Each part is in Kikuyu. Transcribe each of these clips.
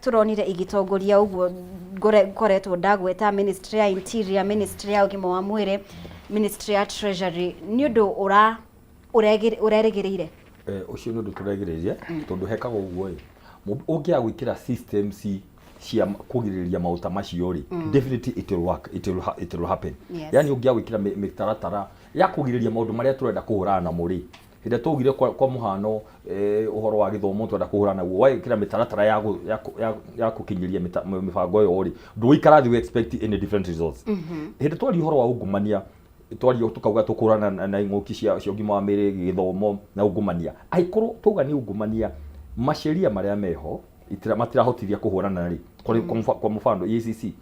Tũronire igĩtongoria ũguo ngoretwo ndagweta Ministry ya Interior, Ministry ya Ũgima wa Mwĩrĩ, Ministry ya Treasury, nĩ ũndũ ũra ũrerĩgĩrĩire? Ũcio nĩ ũndũ tũregĩrĩire, tondũ hekaga ũguo ĩ, ũngĩaga gwĩkĩra systems cia kũgirĩrĩria maũndũ ta macio rĩ, definitely it will work, it will happen. Yani ũngĩaga gwĩkĩra mĩtaratara ya kũgirĩrĩria maũndũ marĩa tũrenda kũhũrana namo rĩ, hĩndĩ ĩrĩa twaugire kwa mũhano, ũhoro wa gĩthomo twenda kũhũrana naguo, wagĩkĩra mĩtaratara ya gũkinyĩria mĩbango ĩyo rĩ, ndũgũikara thĩ we expect any different results. Hĩndĩ twaria ũhoro wa ungumania, twaria tukauga tũkũrana na ing'ũki cia ũgima wa mĩĩrĩ, gĩthomo na ungumania, angĩkorwo twauga nĩ ungumania, maceria marĩa meho matirahotithia kũhũrana rĩ, kwa mũbano EACC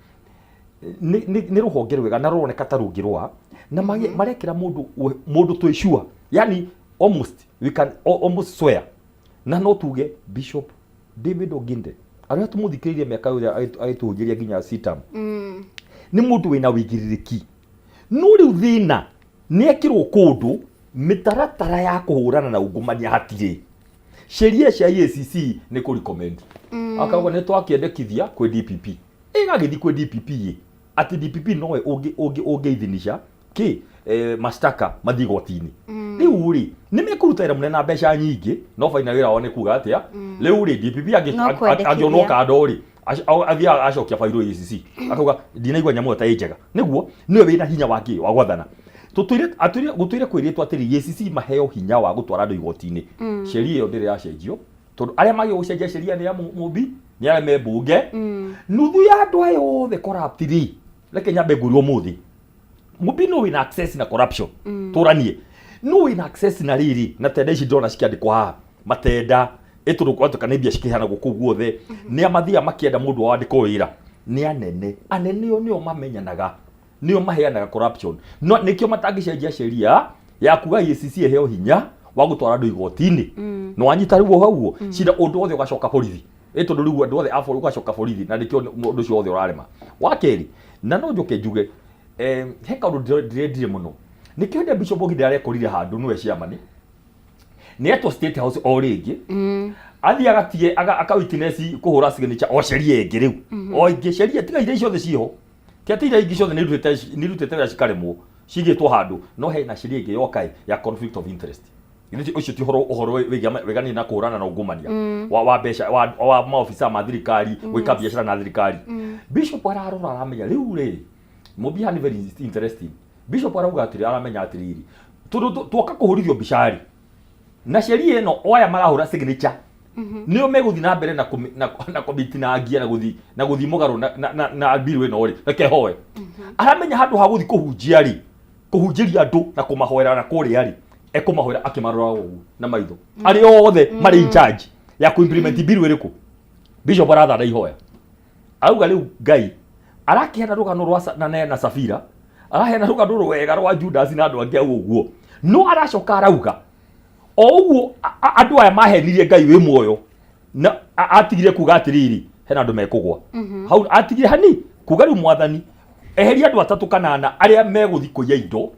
nĩ rũhonge rwega na rũroneka ta rũngĩrũa na marekĩra mũndũ twĩ sure, yani almost we can almost swear, na no tuge Bishop David Oginde arĩa tũmũthikĩrĩirie mĩaka yothe agĩtũhunjĩria nginya CITAM nĩ mũndũ wĩna wĩigĩrĩrĩki, no rĩu thĩna nĩ ekĩrwo kũndũ mĩtaratara ya kũhũrana na ungumania hatirĩ. Sheria cia EACC nĩ kũ recommend, akauga nĩ twakĩendekithia kwĩ DPP, ĩgagĩthiĩ kwĩ DPP ĩ atĩ DPP nowe ũngĩithinisha kĩ mashtaka mathiĩ igoti-inĩ. Rĩu rĩ, nĩ mekũruta wĩra mũnene na mbeca nyingĩ, no baina wĩra wao nĩ kuga atĩa? Rĩu rĩ, DPP No kwendekithia. angĩonwo kando rĩ, athiaga acokia bairũ EACC, akauga ndinaigua nyamũ ĩyo ta ĩ njega, nĩguo nĩwe wĩna hinya wa kĩ wa gwathana. Tũtũire atũire gũtũire kwĩrĩtwo atĩrĩ EACC maheo hinya wa gũtwara andũ igoti-inĩ. Sheria ĩyo ndĩrĩ yacenjio, tondũ arĩa magĩrĩirwo gũcenjia sheria nĩ a Mũmbi, nĩ arĩa me mbunge. Nuthu ya andũ aya othe corrupt rĩ, reke nyambe ngũrie ũmũthĩ, Mũmbi, no wĩna access na corruption? Tũranie, no wĩna access na rĩrĩ na tenda ici ndĩrona cikĩandĩkwo haha, matenda ĩtũrũ kwatuĩka nĩ mbia cikĩheanagwo kũu guothe? Nĩ a mathiaga makĩenda mũndũ wandĩkwo wĩra? Nĩ anene. Anene o nĩo mamenyanaga, nĩo maheanaga corruption, no nĩkĩo matangĩcenjia sheria ya kuga EACC ĩheo hinya wa gũtwara andũ igoti-inĩ. No wanyita rĩu hau cira ũndũ wothe ũgacoka borithi ĩ, tondũ rĩu andũ othe a borithi ũgacoka borithi, na nĩkĩo ũndũ ũcio wothe ũrarema. Wa kerĩ, na no njoke njuge, he kaũndũ ndĩrendire mũno, nĩkĩo hĩndĩ ĩrĩa Bishop Oginde arekorire handũ nĩwe chairman, nĩ etwo State House o rĩngĩ, athiĩ agatige aka witness kũhũra signature o sheria ĩngĩ rĩu, o ĩngĩ sheria tiga iria ciothe ciho, ti atĩ iria ingĩ ciothe nĩ irutĩte wĩra cikaremwo cigĩtwo handũ, no hena sheria ĩngĩ yoka ĩ, ya conflict of interest. Githĩ ũcio ti ũhoro wĩganie na kũhũrana na ungumania wa mbeca wa maobisa ma thirikari gwĩka biacara na thirikari? Bishop ararora, aramenya rĩu rĩ Mũmbi haha nĩ very interesting. Bishop arauga atĩrĩ, aramenya atĩrĩrĩ, tondũ twoka kũhũrithio mbica rĩ na sheria ĩno, o aya marahũra signature nĩo megũthiĩ na mbere na kũmĩtinangia na gũthiĩ mũgarũ na bill ĩno rĩ, reke hoe. Aramenya handũ ha gũthiĩ kũhunjia rĩ, kũhunjĩria andũ na kũmahoera na kũrĩa rĩ, ekũmahoera akĩmarora ũguo na maitho arĩa othe marĩ in charge ya kũ-implement bill ĩrĩkũ. Bishop arathanda ihoya, auga rĩu Ngai arakĩheana rũgano rwa Anania na Safira, araheana rũgano rwega rwa Judas na andũ angĩ au ũguo, no aracoka arauga o ũguo andũ aya mahenirie Ngai wĩ muoyo na atigire kuga atĩrĩrĩ, hena andũ mekũgwa hau. Atigire hani kuga rĩu Mwathani eheria andũ atatũ kana ana arĩa megũthiĩ kũiya indo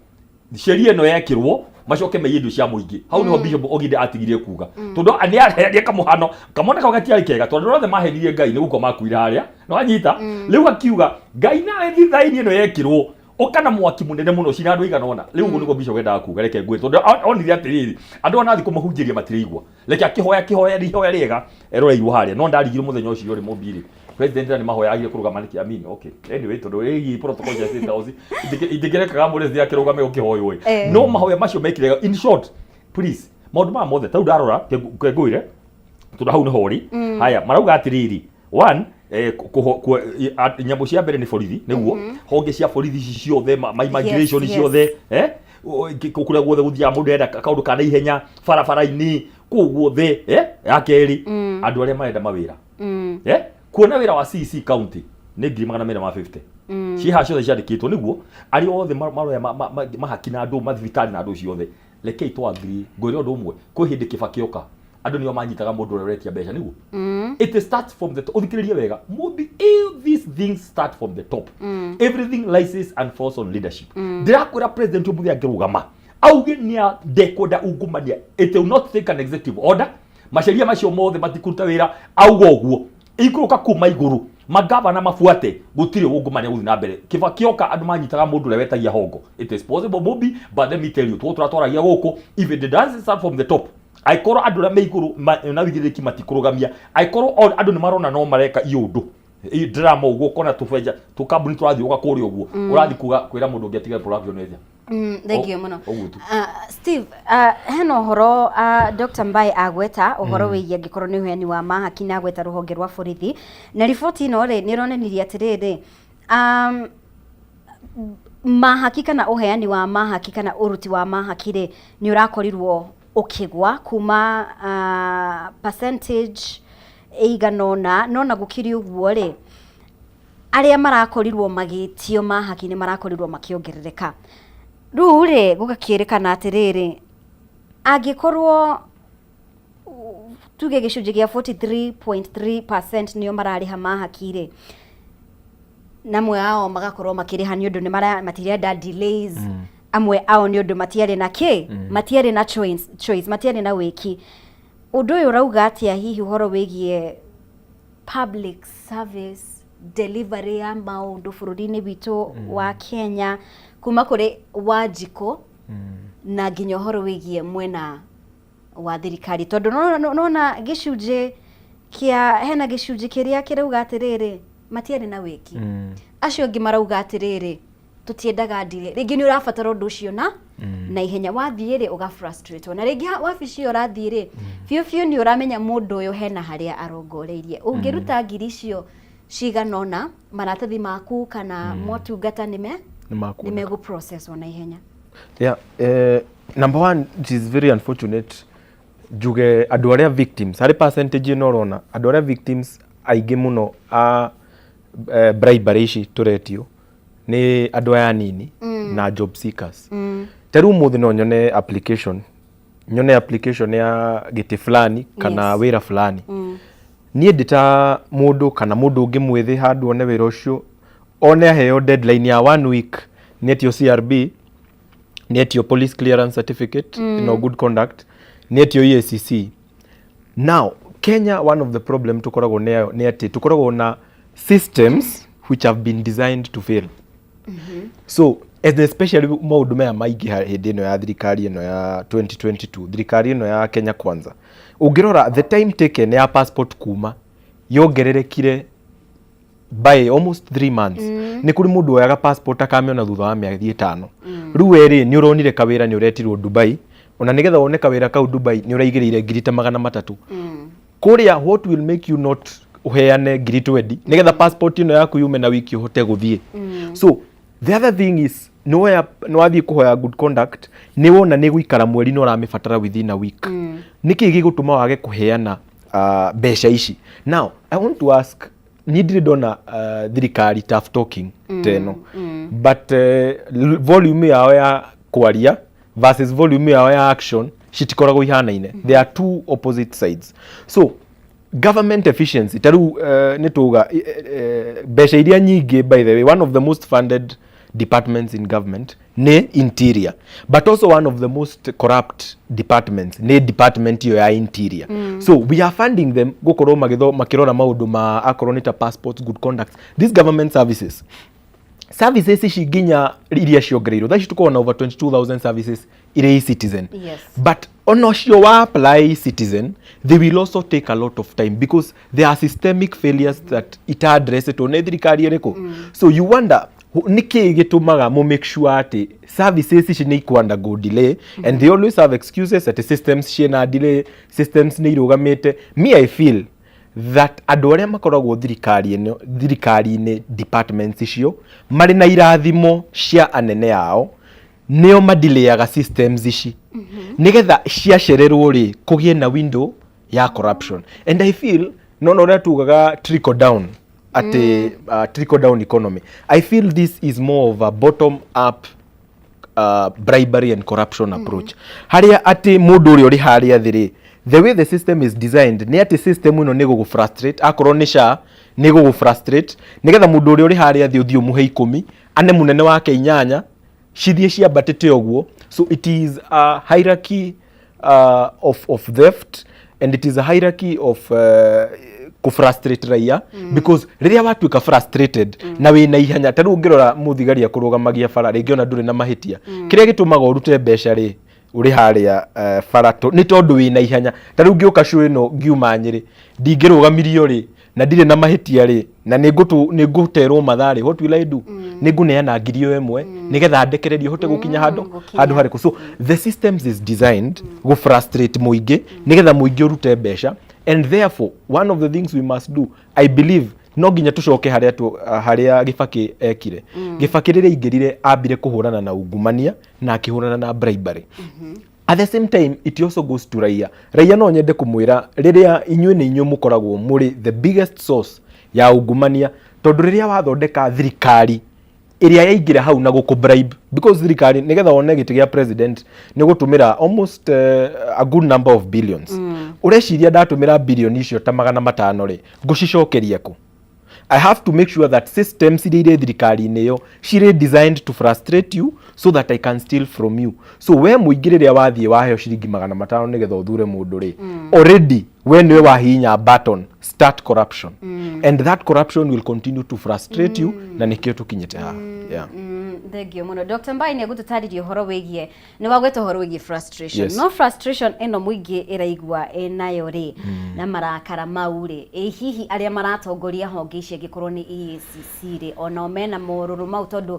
sheria ĩno yekĩrwo, macoke maiye indo cia mũingĩ. Hau niho Bishop Oginde atigire kuga, tondũ nĩ aheanie kamũhano kamwana kau gatiarĩ kega, tondũ andũ othe mahenirie Ngai nĩ gũkua makuire harĩa no anyita. Rĩu akiuga, Ngai nawe thithaini ĩno yekĩrwo ũka na mwaki mũnene mũno cina andũ aigana ũna. Rĩu ũguo nĩguo Bishop endaga kuga. Reke ngwĩre, tondũ onire atĩrĩrĩ, andũ aya nathiĩ kũmahunjĩria matiraigua, reke akĩhoya akĩhoya ihoya rĩega eroreirwo harĩa. No ndarigirwo mũthenya ũcio rĩ, Mũmbirĩ president na nĩ mahoya agire kũrũgama nĩkĩ? I mean, okay, anyway, tondũ ĩgiĩ protocol cia State House itingĩrekaga mũrezi akĩrũgame gũkĩhoywo ĩ. No mahoya macio mekire. In short, please, maũndũ maya mothe tarĩu ndarora kengũire, tondũ hau nĩho ũrĩ haya marauga atĩrĩrĩ, one, nyamũ cia mbere nĩ borithi, nĩguo honge cia borithi ici ciothe, ma immigration ciothe, kũrĩa guothe gũthiaga mũndũ enda kaũndũ ka naihenya, barabara-inĩ kũu guothe. Ya kerĩ, andũ arĩa marenda mawĩra, kuona wĩra wa CEC county nĩ 250,000. Ciĩha ciothe ciandĩkĩtwo nĩguo arĩa othe maroya mahaki na andũ mathibitarĩ na andũ ciothe. Rekei tũ agree, ngwĩre ũndũ ũmwe, kwĩ hĩndĩ Kĩbakĩ oka andũ nĩo manyitaga mũndũ ũrĩa ũretia mbeca nĩguo. It starts from the top. Ũthikĩrĩrie wega Mũmbi, all these things start from the top. Everything rises and falls on leadership. Ndĩrakwĩra, president ũmũthĩ angĩrũgama auge nĩ ndekwenda ungumania, it will not take an executive order. Maceria macio mothe matikuruta wĩra. Auga ũguo, Ikũrũka kuma igũrũ, magavana mabuate, gũtirĩ ungumania gũthiĩ na mbere. Kĩba kĩoka andũ manyitaga mũndũ ũrĩa wetagia hongo. It is possible, Mumbi, but let me tell you, tũgũ tũratwaragia gũkũ, if it doesn't start from the top, angĩkorwo andũ arĩa me igũrũ na wĩigĩrĩrĩki matikũrũgamia, angĩkorwo andũ nĩ marona no mareka iũndũ drama ũguo, ũkona tũbenja tũkambuni tũrathiũka kũrĩa ũguo, ũrathiĩ kuga kwĩra mũndũ ũngĩ atige production ĩthia. Thank you mũno. Ũguo tu. Steve, hena ũhoro Dr. Mbae agweta ũhoro wĩgiĩ angĩkorwo nĩ ũheani wa mahaki, na agweta rũhonge rwa borithi, na riboti ĩno rĩ, nĩ ĩronanirie atĩrĩrĩ, mahaki kana ũheani wa mahaki kana ũruti wa mahaki rĩ, nĩ ũrakorirwo ũkĩgwa kuma percentage ĩigana ũna. No na gũkĩrĩ ũguo rĩ, arĩa marakorirwo magĩtio mahaki nĩ marakorirwo makĩongerereka. Rĩu rĩ, gũgakĩrĩkana atĩrĩrĩ, angĩkorwo tuge gĩcunjĩ gĩa 43.3% nĩo mararĩha mahaki rĩ, na amwe ao magakorwo makĩrĩha nĩ ũndũ nĩ matirenda delays, amwe ao nĩ ũndũ matiarĩ na kĩ, matiarĩ na choice, matiarĩ na wĩki. Ũndũ ũyũ ũrauga atĩa hihi ũhoro wĩgiĩ public service delivery ya maũndũ bũrũri-inĩ witũ wa Kenya, kuma kũrĩ Wanjikũ na nginya ũhoro wĩgiĩ mwena wa thirikari? Tondũ nona gĩcunjĩ kĩa, hena gĩcunjĩ kĩrĩa kĩrauga atĩrĩrĩ, matiarĩ na wĩki, acio angĩ marauga atĩrĩrĩ, tũtiendaga delay, rĩngĩ nĩ ũrabatara ũndũ ũcio na ihenya, wathiĩ rĩ, ũga frustrate, na rĩngĩ wabici ĩyo ũrathiĩ rĩ, biũ biũ nĩ ũramenya mũndũ ũyũ hena harĩa arongoreirie. Ũngĩruta ngiri icio cigana ũna, maratathi maku kana motungata nĩme Nĩ makuoneka. Nĩ megũ process na ihenya. Yeah, number one, it is very unfortunate njuge andũ arĩa victims harĩ percentage ĩno ũrona, andũ arĩa victims aingĩ mũno a bribery ici tũretio nĩ andũ aya anini na job seekers. Ta rĩu ũmũthĩ no nyone application, nyone application ya gĩtĩ fulani kana wĩra fulani. Niĩ ndĩ ta mũndũ kana mũndũ ũngĩ mwĩthĩ handũ one wĩra ũcio, one aheo deadline ya one week, nĩ etio CRB, nĩ etio police clearance certificate, no good conduct, nĩ etio EACC. Now Kenya, one of the problem tukoragwo nayo nĩ atĩ tukoragwo na systems which have been designed to fail. So as especially maũndũ maya maingĩ hĩndĩ ĩno ya thirikari ĩno ya 2022, thirikari ĩno ya Kenya Kwanza, ũngĩrora the time taken ya passport kuma yongererekire by almost 3 months. Nĩ kũrĩ mũndũ woyaga passport akamĩona thutha wa mĩeri 5. Rĩu we rĩ, nĩ ũronire kawĩra, nĩ ũretirwo Dubai, ona nĩgetha wone kawĩra kau Dubai nĩ ũraigĩrĩire ngiri ta 300 kũrĩa. What will make you not ũheane ngiri 20 nĩgetha passport ĩno yaku yume na wiki ũhote gũthiĩ? So the other thing is, nĩwoya nĩwathiĩ kũhoya good conduct, nĩ wona nĩ gũikara mweri na ũramĩbatara within a week, nĩkĩ gĩgũtũma wage kũheana mbeca ici? Now I want to ask, niĩ ndirĩ ndona thirikari tough talking ta ĩno, but volume yao ya kwaria versus volume yao ya action citikoragwo ihanaine. They are two opposite sides. So government efficiency, ta rĩu nĩ tuga mbeca iria nyingĩ, by the way, one of the most funded departments in government nĩ interior, but also one of the most corrupt departments nĩ department ĩyo ya interior. So we are funding them gũkorwo makĩrora maũndũ ma akorwo nĩ ta passports, good conduct, these government services ici nginya iria ciongereirwo. Thaa ici tũkoragwo na over 22,000 services irĩ e-citizen. But ona ũcio wa apply e-citizen, they will also take a lot of time because there are systemic failures that ita-addressetwo nĩ thirikari ĩrĩkũ. So you wonder nĩ kĩĩ gĩtũmaga mo make sure atĩ services ici nĩ ikũ undergo delay, and they always have excuses atĩ systems ciĩna delay, systems nĩ irũgamĩte. Me, I feel that andũ arĩa makoragwo thirikari ĩno, thirikari-inĩ departments icio, marĩ na irathimo cia anene ao, nĩo madilayaga systems ici nĩgetha ciacererwo rĩ, kũgĩe na window ya corruption. And I feel nona ũrĩa tugaga trickle down, atĩ trickle down economy, I feel this is more of a bottom up bribery and corruption approach, harĩa atĩ mũndũ ũrĩa ũrĩ harĩa thĩ rĩ, the way the system is designed nĩ atĩ system ĩno nĩ gũgũ frustrate, akorwo nĩ SHA nĩ gũgũ frustrate, nĩgetha mũndũ ũrĩa ũrĩ harĩa thĩ ũthiĩ ũmũhe 10, ane mũnene wake inyanya, cithiĩ ciambatĩte ũguo. So it is a hierarchy of theft, and it is a hierarchy of Kũ frustrate raia, because rĩrĩa watuĩka frustrated na wĩna ihenya, ta rĩu ũngĩrora mũthigari akũrũgamagia bara rĩngĩ ona ndũrĩ na mahĩtia, kĩrĩa gĩtũmaga ũrute mbeca rĩ ũrĩ harĩa bara nĩ tondũ wĩna ihenya. Ta rĩu ngĩũka show ĩno ngiuma Nyĩrĩ, ndingĩrũgamirio rĩ na ndirĩ na mahĩtia rĩ, na nĩ ngũterwo mathaa rĩ, what will I do? Nĩ ngũneana 10,000 nĩgetha ndekererio hote gũkinya handũ gũkinya. Handũ harĩkũ. So the systems is designed gũ frustrate mũingĩ nĩgetha mũingĩ ũrute mbeca, and therefore one of the things we must do, I believe, no nginya tũcoke harĩa Gĩbakĩ ekire. Gĩbakĩ rĩrĩa aingĩrire, ambire kũhũrana na ungumania na akĩhũrana na bribery. At the same time, it also goes to raia. Raia, no nyende kũmwĩra, rĩrĩa inyuĩ nĩ inyuĩ mũkoragwo mũrĩ the biggest source ya ungumania, tondũ rĩrĩa wathondeka thirikari ĩrĩa yaingĩra hau na gũkũ bribe, because thirikari nĩgetha wone gĩtĩ gĩa president nĩ gũtũmĩra almost a good number of billions. Ũreciria ndatũmĩra billion icio ta 500 rĩ, ngũcicokeria kũ? I have to make sure that systems iria irĩ thirikari-inĩ ĩyo cirĩ designed to frustrate you so that I can steal from you. So we mũingĩ, rĩrĩa wathiĩ waheo ciringi 500 nĩgetha ũthure mũndũ rĩ, already we nĩwe wahihinya button start corruption, and that corruption will continue to frustrate you, na nĩkĩo tũkinyĩte haha, yeah. Thengio mũno. Dr. Mbai nĩ egũtũtarĩria ũhoro wĩgiĩ, nĩ wagweta ũhoro wĩgiĩ frustration. Yes. No frustration ĩno mũingĩ ĩraigua ĩnayo rĩ, na marakara mau rĩ, ĩ hihi arĩa maratongoria honge ici, angĩkorwo nĩ EACC rĩ, onao mena morũrũ mau, tondũ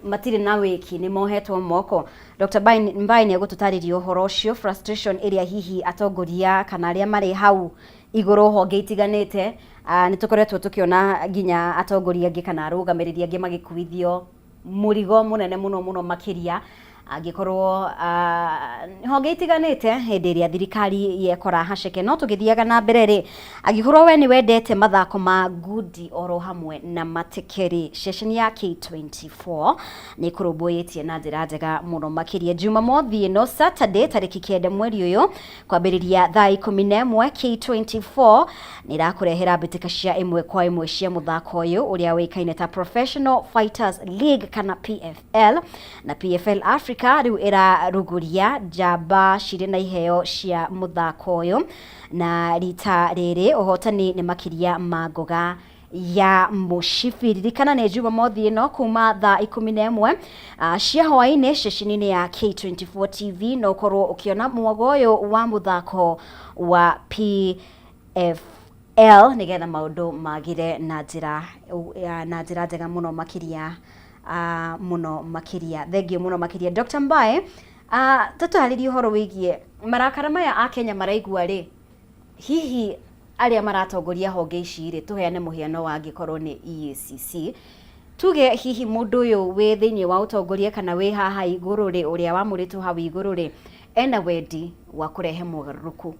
matirĩ na wĩki, nĩ mohetwo moko? Dr. Mbai nĩ egũtũtarĩria ũhoro ũcio, frustration ĩrĩa hihi atongoria kana arĩa marĩ hau igũrũ honge itiganĩte. Nĩ tũkoretwo tũkĩona nginya atongoria angĩ kana arũgamĩrĩri angĩ magĩkuithio mũrigo mũnene mũno mũno makĩria, angĩkorwo honge itiganĩte hĩndĩ ĩrĩa thirikari yekora haceke. No tũgĩthiaga na mbere rĩ, angĩkorwo we nĩ wendete mathako ma ngundi oro hamwe na mateke rĩ, ceceni ya K24 nĩ ĩkũrũmbũyĩtie na njĩra njega mũno makĩria. Jumamothi ĩno, Saturday, tarĩki 9 mweri ũyũ, kwambĩrĩria thaa 11, K24 nĩ ĩrakũrehera mbĩtĩka cia ĩmwe kwa ĩmwe cia mũthako ũyũ ũrĩa ũĩkaine ta Professional Fighters League kana PFL. Na PFL Africa rĩu ĩraruguria njamba cirĩ na iheo cia mũthako ũyũ, na rita rĩrĩ ũhotani nĩ makĩria ma ngoga ya mũcibi. Ririkana nĩ Jumamothi ĩno kuma thaa 11 cia hwaĩ-inĩ ceceni-inĩ ya K24 TV, no ũkorwo ũkĩona mwago ũyũ wa mũthako wa PFL nĩgetha maũndũ magire na njĩra njega mũno makĩria, mũno makĩria. Thengio mũno makĩria, Dr. Mbae. Tũtarĩrie ũhoro wĩgiĩ marakara maya a Kenya maraigua rĩ, hihi arĩa maratongoria honge ici rĩ, tũheane mũhiano wa angĩkorwo nĩ EACC, tuge hihi mũndũ ũyũ wĩ thĩinĩ wa ũtongoria kana wĩ haha igũrũ rĩ, ũrĩa wamũrĩtwo hau igũrũ rĩ, ena wendi wa kũrehe mogarũrũku,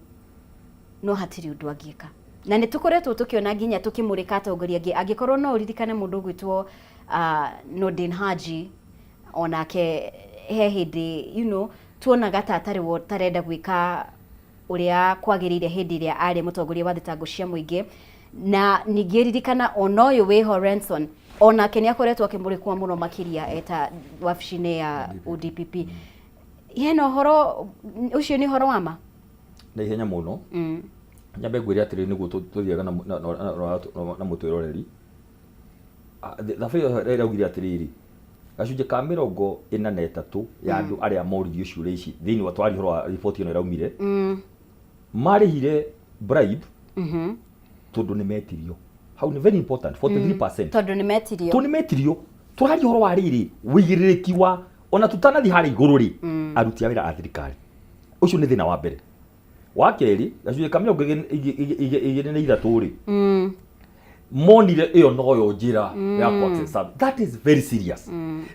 no hatirĩ ũndũ angĩka. Na nĩ tũkoretwo tũkĩona nginya tũkĩmũrĩka atongoria angĩ, angĩkorwo no ũririkane mũndũ ũgwĩtwo Nordin Haji, onake he hĩndĩ tuonaga ta atarĩ wo tarenda gwĩka ũrĩa kwagĩrĩire hĩndĩ ĩrĩa arĩ mũtongoria wa thitango cia mũingĩ. Na ningĩ ririkana ona ũyũ wĩho Renson, onake nĩ akoretwo akĩmũrĩkwo mũno makĩria eta wabici-inĩ ya ODPP. Hena ũhoro ũcio, nĩ ũhoro wa ma? Na ihenya mũno, nyambe ngwĩre atĩrĩ, nĩguo tũthiaga na mũtwĩroreri. Thabai ĩyo ĩraugire atĩrĩrĩ, gacunjĩ ka 43 ya andũ arĩa moririo ciũria ici thĩinĩ wa twaria ũhoro wa riboti ĩno ĩraumire, marĩhire bribe tondũ nĩ metirio. Hau nĩ very important, 43%. Tondũ nĩ metirio. Tondũ nĩ metirio. Tũraria ũhoro wa rĩrĩ, wĩigĩrĩrĩki wa ona tũtanathiĩ harĩa igũrũ rĩ, aruti a wĩra a thirikari. Ũcio nĩ thĩna wa mbere. Wa kerĩ, gacunjĩ ka 23 rĩ, monire ĩyo noyo njĩra ya ku access service. That is very serious.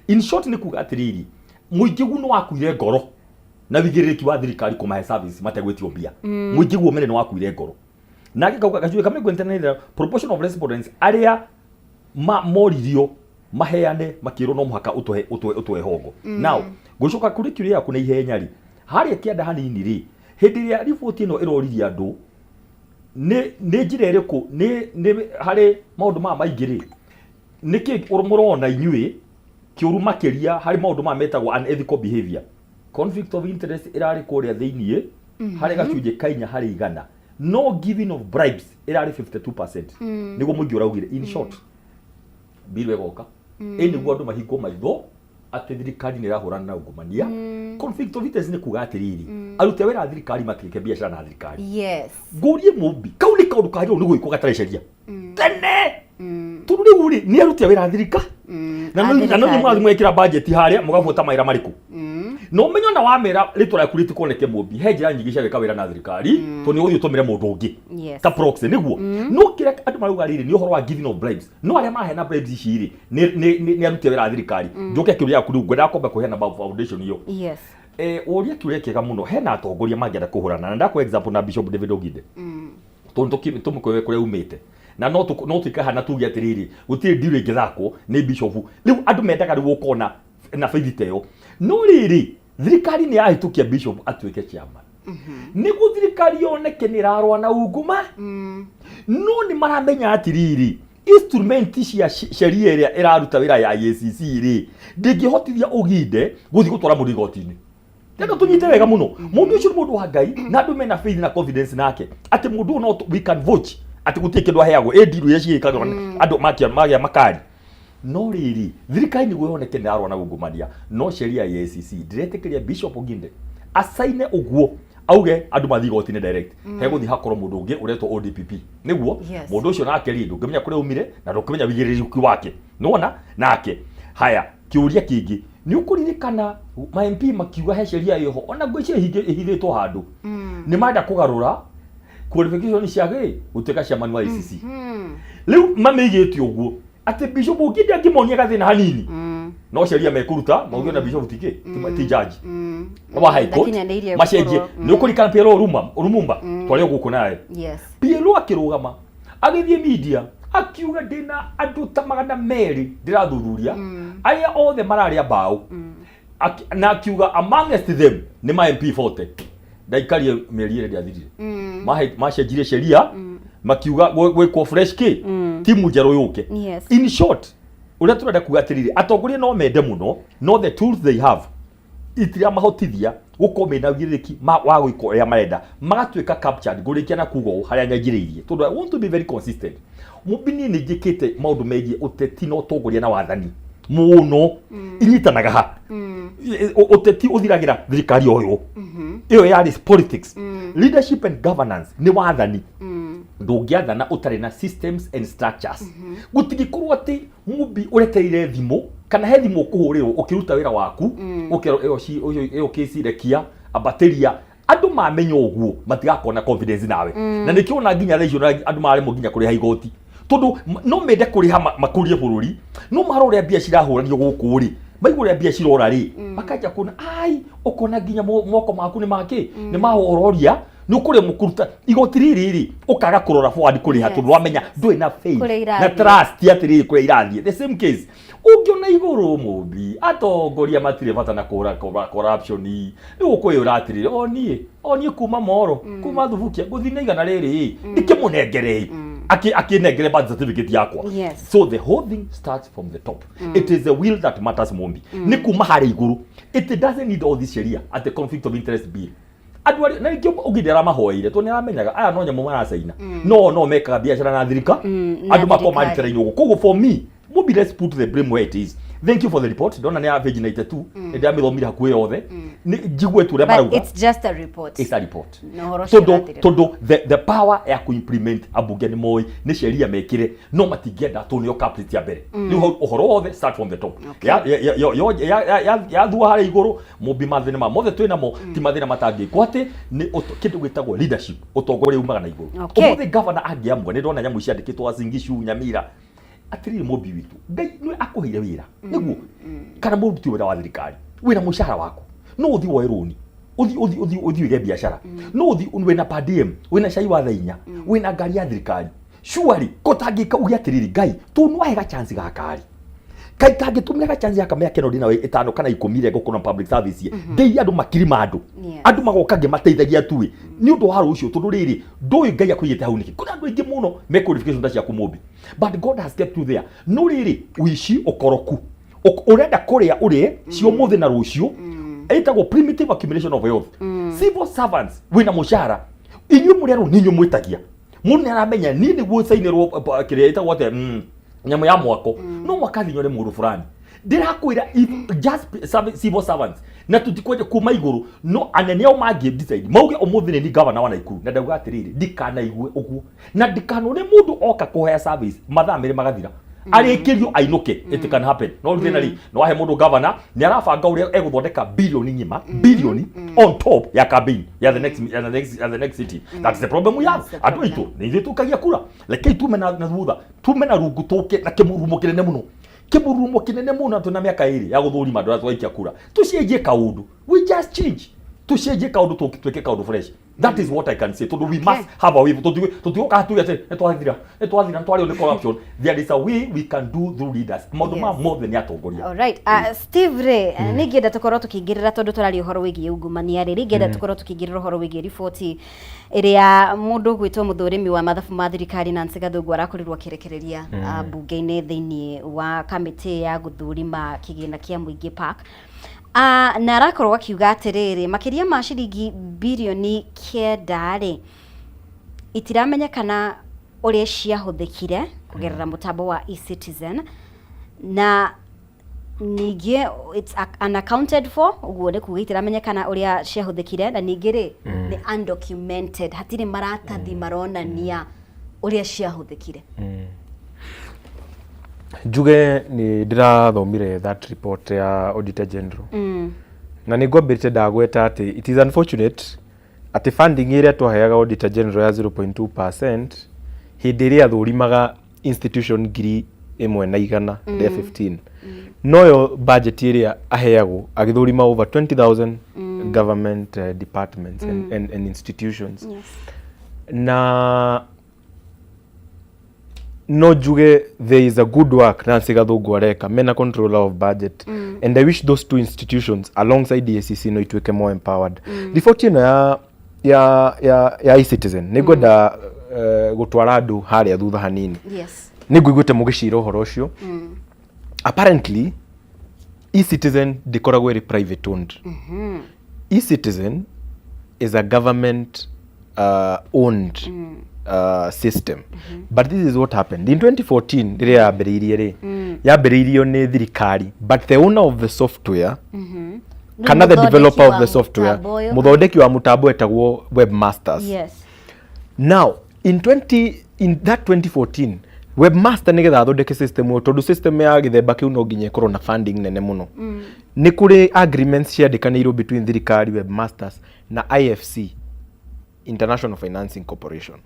In short, nĩ kuga atĩrĩrĩ, mũingĩ guo nĩ wakuire ngoro na wĩigĩrĩrĩki wa thirikari kũmahe service mategwĩtio mbia. Mũingĩ guo mene nĩ wakuire ngoro. Nake kauga gacunjĩ ka 43, proportion of respondents arĩa moririo maheane makĩrwo no mũhaka ũtũhe hongo. Now ngũcoka kũrĩ kĩũria yaku na ihenya rĩ, harĩa kĩanda hanini rĩ, hĩndĩ ĩrĩa riboti ĩno ĩroririe andũ nĩ njĩra ĩrĩkũ nĩ harĩ maũndũ maya maingĩ rĩ, nĩkĩ mũrona inyuĩ kĩũru makĩria harĩ maũndũ maya metagwo unethical behavior? Conflict of interest ĩrarĩ kũrĩa thĩiniĩ harĩ gacunjĩ ka 4 harĩ igana. No giving of bribes ĩrarĩ 52%, nĩguo mũingĩ ũraugire. In short, bill ĩgoka ĩ nĩguo andũ mahingwo maitho atĩ thirikari nĩ ĩrahũrana na ungumania. Conflict of interest nĩ kuga atĩrĩrĩ, aruti a wĩra a thirikari matigĩke biacara na thirikari. Ngũrie mũmbi, kau nĩ kaũndũ kagĩrĩirwo nĩ gwĩkwo gatarĩ sheria tene, tondũ rĩu rĩ nĩ aruti a wĩra a thirika na A no na no thirikari. mũrathiĩ mwekĩra budget harĩa mũgabuata mawĩra marĩkũ, na ũmenye ona wamera rĩtwa rĩaku rĩtikoneke. Mũmbi, he njĩra nyingĩ cia gwĩka wĩra na thirikari, tondũ nĩ ũgũthiĩ ũtũmĩre mũndũ ũngĩ ta proxy nĩguo. No kĩrĩa andũ marauga rĩrĩ nĩ ũhoro wa giving of bribes, no arĩa maheana bribes ici rĩ nĩ aruti a wĩra a thirikari. Njoke kĩũria gĩaku rĩu, ngwendaga kwamba kũheana foundation ĩyo. Ũria kĩũria kĩega mũno. Hena atongoria mangĩenda kũhũrana na ndakũ example na Bishop David Oginde, tondũ tũmũkũĩ kũrĩa umĩte na no tuike hana tuge atĩrĩrĩ, gũtirĩ deal ĩngĩthakwo nĩ bishop. Rĩu andũ mendaga rĩu ũkona na faith ta ĩyo, no rĩrĩ, thirikari nĩ yahĩtũkia bishop atuĩke chairman nĩguo thirikari yoneke nĩ ĩrarũa na unguma, no nĩ maramenya atĩrĩrĩ, instrument cia sheria ĩrĩa ĩraruta wĩra ya EACC rĩ, ndĩngĩhotithia Ũginde gũthiĩ gũtwara mũndũ igoti-inĩ. Tendo tũnyite wega mũno, mũndũ ũcio nĩ mũndũ wa Ngai na andũ mena faith na confidence nake atĩ mũndũ ũyũ no we can vote atĩ gũtirĩ kĩndũ aheagwo ĩ deal iria ciĩkagwo andũ makia magĩa makari. No rĩrĩ, thirikari nĩguo yoneke nĩ ĩrarũa na ungumania, no sheria ya EACC ndĩretĩkĩria Bishop Oginde acaine ũguo auge andũ mathiĩ igoti-inĩ direct. Hegũthiĩ hakorwo mũndũ ũngĩ ũretwo ODPP nĩguo. Mũndũ ũcio nake rĩ, ndũngĩmenya kũrĩa umire na ndũngĩmenya wĩigĩrĩrĩki wake nĩwona nake. Haya, kĩũria kĩngĩ nĩ ũkũririkana ma MP makiuga he sheria ĩho ona ngwĩciria ĩhithĩtwo handũ, nĩ marenda kũgarũra qualification cia gĩ gũtuĩka chairman wa EACC. Rĩu mamĩigĩte ũguo atĩ Bishop Oginde angĩmonia gathĩna hanini, no sheria mekũruta mauge na bishop ti ti judge wa high court, Ndakinyanĩirie macenjie. gũkorwo. Nĩ ũkũririkana PLO Lumumba twarĩ o gũkũ nawe. PLO akĩrũgama agĩthiĩ media akiuga ndĩna andũ ta 200 ndĩrathuthuria arĩa othe mararĩa mbaũ. Na akiuga amongst them nĩ ma MP 40. Ndaikarie mĩeri 2 ndĩathirire. Macenjirie sheria makiuga gwĩkwo fresh kĩ timu njerũ yũke. In short, ũrĩa tũrenda kuga atĩrĩrĩ, atongoria no mende mũno, no the tools they have itiramahotithia gũkorwo mena ũigĩrĩrĩki wa gwĩka ũrĩa marenda, magatuĩka captured. Ngũrĩkia na kuga ũũ harĩa nyanjĩrĩirie, tondũ I want to be very consistent. Mũmbi, niĩ nĩ njĩkĩte maũndũ megiĩ ũteti na ũtongoria na wathani mũno. Inyitanaga ha ũteti ũthiragĩra thirikari o ĩyo ĩyo yarĩ politics. Leadership and governance nĩ wathani. Ndũngĩathana ũtarĩ na systems and structures. Gũtingĩkorwo atĩ mũmbi ũretereire thimũ kana he thimũ ũkũhũrĩrwo ũkĩruta wĩra waku, ũkerwo ĩyo ĩyo kĩci rekia ambatĩria. Andũ mamenya ũguo matigakorwo na confidence nawe, na nĩkĩo ona nginya thaa icio ona andũ maremwo nginya kũrĩha igoti, tondũ no mende kũrĩha makũrie bũrũri, no marora ũrĩa mbia cirahũranio gũkũ rĩ, maigua ũrĩa mbia cirora rĩ, makanjia kuona ai ũkona nginya moko maku nĩ makĩ nĩ mahororia nĩ ũkũremwo kũruta igoti rĩrĩ rĩ, ũkaga kũrora forward kũrĩha, tondũ wamenya ndũrĩ na faith Kũrĩa na irathiĩ. trust atĩrĩrĩ kũrĩa irathiĩ. The same case ũngĩona igũrũ, mũmbi, atongoria matirĩ bata na kũra corruption. Rĩu ũkwĩyũra atĩrĩrĩ, o niĩ kuma moro kuma thubukia ngũthiĩ na 100 rĩrĩ ndĩkĩmũnengere akĩnengere birth certificate yakwa. So the whole thing starts from the top. It is the will that matters, mũmbi, nĩ kuma harĩa igũrũ. It doesn't need all this sheria at the conflict of interest bill. Andũ arĩa na nĩkĩo Ũginde aramahoeire, tondũ nĩ aramenyaga aya no nyamũ maracaina, no mekaga biacara na thirika Na andũ makorwo thirikari. marutĩra-inĩ ũguo. Koguo for me, Mubi, let's put the blame where it is. Thank you for the report. Ndona nĩ ya page 92, nĩ ndamĩthomire hakuhĩ yothe, nĩ njigue tu ũrĩa But marauga. it's just a report. It's a report. Na ũhoro ũcio Tondũ ũrathirĩra. tondũ the power ya kuimplement, ambunge nĩ moĩ nĩ sheria mekire, no matingĩenda tondũ nĩo culprit ya mbere. Rĩu hau ũhoro wothe start from the top. Yathua harĩa igũrũ, mũmbi, mathĩna ma mothe twĩ namo ti mathĩna matangĩkwo atĩ nĩ kĩndũ gĩtagwo leadership, ũtongoria umaga na igũrũ. Ũmũthĩ governor angĩamua, nĩ ndona nyamũ ciandĩkĩtwo Uasin Gishu, Nyamira, atĩrĩrĩ, mũmbi witũ, Ngai nĩwe akũheire wĩra nĩguo kana mũruti wĩra wa thirikari wĩna mũcara waku, no ũthiĩ woe rũni, ũthiĩ ũige biacara, no ũthiĩ wĩna per diem, wĩna cai wa thaa 4, wĩna ngari ya thirikari. Surely ko tangĩka uge atĩrĩrĩ, Ngai tondũ nĩwahe ga chance gaka rĩ, kai kangĩtũmĩra ga chance gaka mĩaka ĩno ndĩnayo 5 kana 10 rĩ, ngũkorwo na public service ndeithia andũ makiri ma andũ. Andũ magoka ngĩmateithagia tu nĩ ũndũ wa rũciũ, tondũ rĩrĩ ndũĩ Ngai akũigĩte hau nĩkĩ. Kwĩna andũ aingĩ mũno me qualification ta ciaku, mũmbi, but God has kept you there. No rĩrĩ, ũici, ũkoroku, ũrenda kũrĩa ũrĩe cio ũmũthĩ na rũciũ, ĩtagwo primitive accumulation of wealth. Civil servants wĩna mũcara. Inyuĩ mũrĩ arũ nĩ inyuĩ mwĩtagia. Mũndũ nĩ aramenya niĩ nĩguo cainĩrwo kĩrĩa ĩtagwo atĩa, nyamũ ya mwako, no mwaka thinyore mũndũ fulani. Ndĩrakwĩra, if just civil servants na tutikwenda kuma igũrũ, no anene ao mangĩ decide mauge ũmũthĩ nĩ ni governor wa Naikuru, na ndauga atĩrĩrĩ, ndikanaigue ũguo na ndikanone mũndũ oka kũhoya service mathaa 2 magathira, arĩkĩrio ainũke. It can happen. No rĩu thĩna rĩ, no wahe mũndũ governor, nĩ arabanga ũrĩa egũthondeka bilioni ng'ima, bilioni on top ya campaign ya the next city. That's the problem we have. That's the Andũ aitũ, nĩ ithuĩ tũkagia kura. Rekei tume na thutha, tume na rungu, tũke na kĩmurumo kĩnene mũno, kĩmurumo kĩnene mũno. Twĩna mĩaka 2 ya gũthũrima andũ arĩa twaikia kura. Tũcenjie kaũndũ, we just change, tũcenjie kaũndũ, twĩke kaũndũ fresh. That is what I can say, tondũ we must have a way. Tũtigũka tuge atĩ nĩ twathira, nĩ twathira, nĩ twarĩo nĩ corruption. There is a way we can do through leaders. Maũndũ ma mothe nĩ atongoria. Alright. Steve rĩ, nĩ ingĩenda tũkorwo tũkĩingĩrĩra, tondũ tũraria ũhoro wĩgiĩ ungumania rĩ, ingĩenda tũkorwo tũkĩingĩrĩra ũhoro wĩgiĩ riboti ĩrĩa mũndũ ũgwĩtwo mũthũrimi wa mathabu ma thirikari Nancy Gathungu arakorirwo akĩrekereria mbunge-inĩ thĩinĩ wa kamĩtĩ ya gũthũrima kĩgĩna kĩa mũingĩ PAC. Na arakorwo akiuga atĩrĩrĩ, makĩria ma ciringi birioni 9 rĩ, itiramenyekana ũrĩa ciahũthĩkire kũgerera mũtambo wa eCitizen, na ningĩ it's unaccounted for. Ũguo nĩ kuga itiramenyekana ũrĩa ciahũthĩkire, na ningĩ rĩ, nĩ undocumented, hatirĩ maratathi maronania ũrĩa ciahũthĩkire. Njuge nĩ ndĩrathomire that report ya Auditor General, na nĩ ngwambĩrĩte ndagweta atĩ it is unfortunate atĩ funding ĩrĩa twaheaga Auditor General ya 0.2% hĩndĩ ĩrĩa athũrimaga institution 1115, noyo budget ĩrĩa aheagwo agĩthũrima over 20,000 government departments and institutions. Na no njuge there is a good work Nancy Gathungu areka mena Controller of Budget, and I wish those two institutions alongside EACC no ituĩke more empowered. Riboti ĩno ya eCitizen, nĩ ngwenda gũtwara andũ harĩa thutha hanini. Nĩ ngũiguĩte mũgĩcira ũhoro ũcio. Apparently eCitizen ndĩkoragwo ĩrĩ private owned. eCitizen is a government owned system, but this is what happened in 2014. Rĩrĩa yambĩrĩirie rĩ, yambĩrĩirio nĩ thirikari, but the owner of the software kana the developer of the software, mũthondeki wa mũtambo, etagwo Webmasters. Now in that 2014, Webmaster nĩgetha athondeke system ĩyo, tondũ system ya gĩthemba kĩu no nginya ĩkorwo na funding nene mũno, nĩ kũrĩ agreements ciandĩkanĩirwo between thirikari, Webmasters na IFC, International Financing Corporation.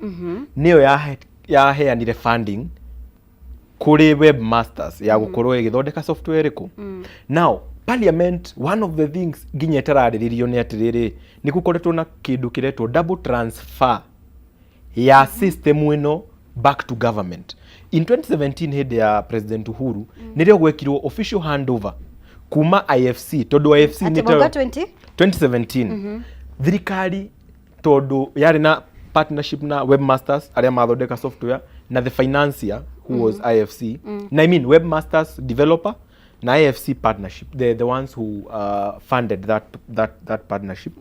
Nĩyo yaheanire funding kũrĩ Webmasters ya gũkorwo ĩgĩthondeka software ĩrĩkũ. Now parliament, one of the things nginya ĩtararĩrĩrio nĩ atĩrĩrĩ, nĩ gũkoretwo na kĩndũ kĩretwo double transfer ya system ĩno back to government. In 2017, hĩndĩ ya President Uhuru, nĩrĩo gwekirwo official handover kuma IFC, tondũ IFC Atĩ nĩ mwaka 20 2017, thirikari tondũ yarĩ na partnership na Webmasters arĩa mathondeka software na the financier who was IFC, na I mean Webmasters developer na IFC partnership, the ones who funded that partnership.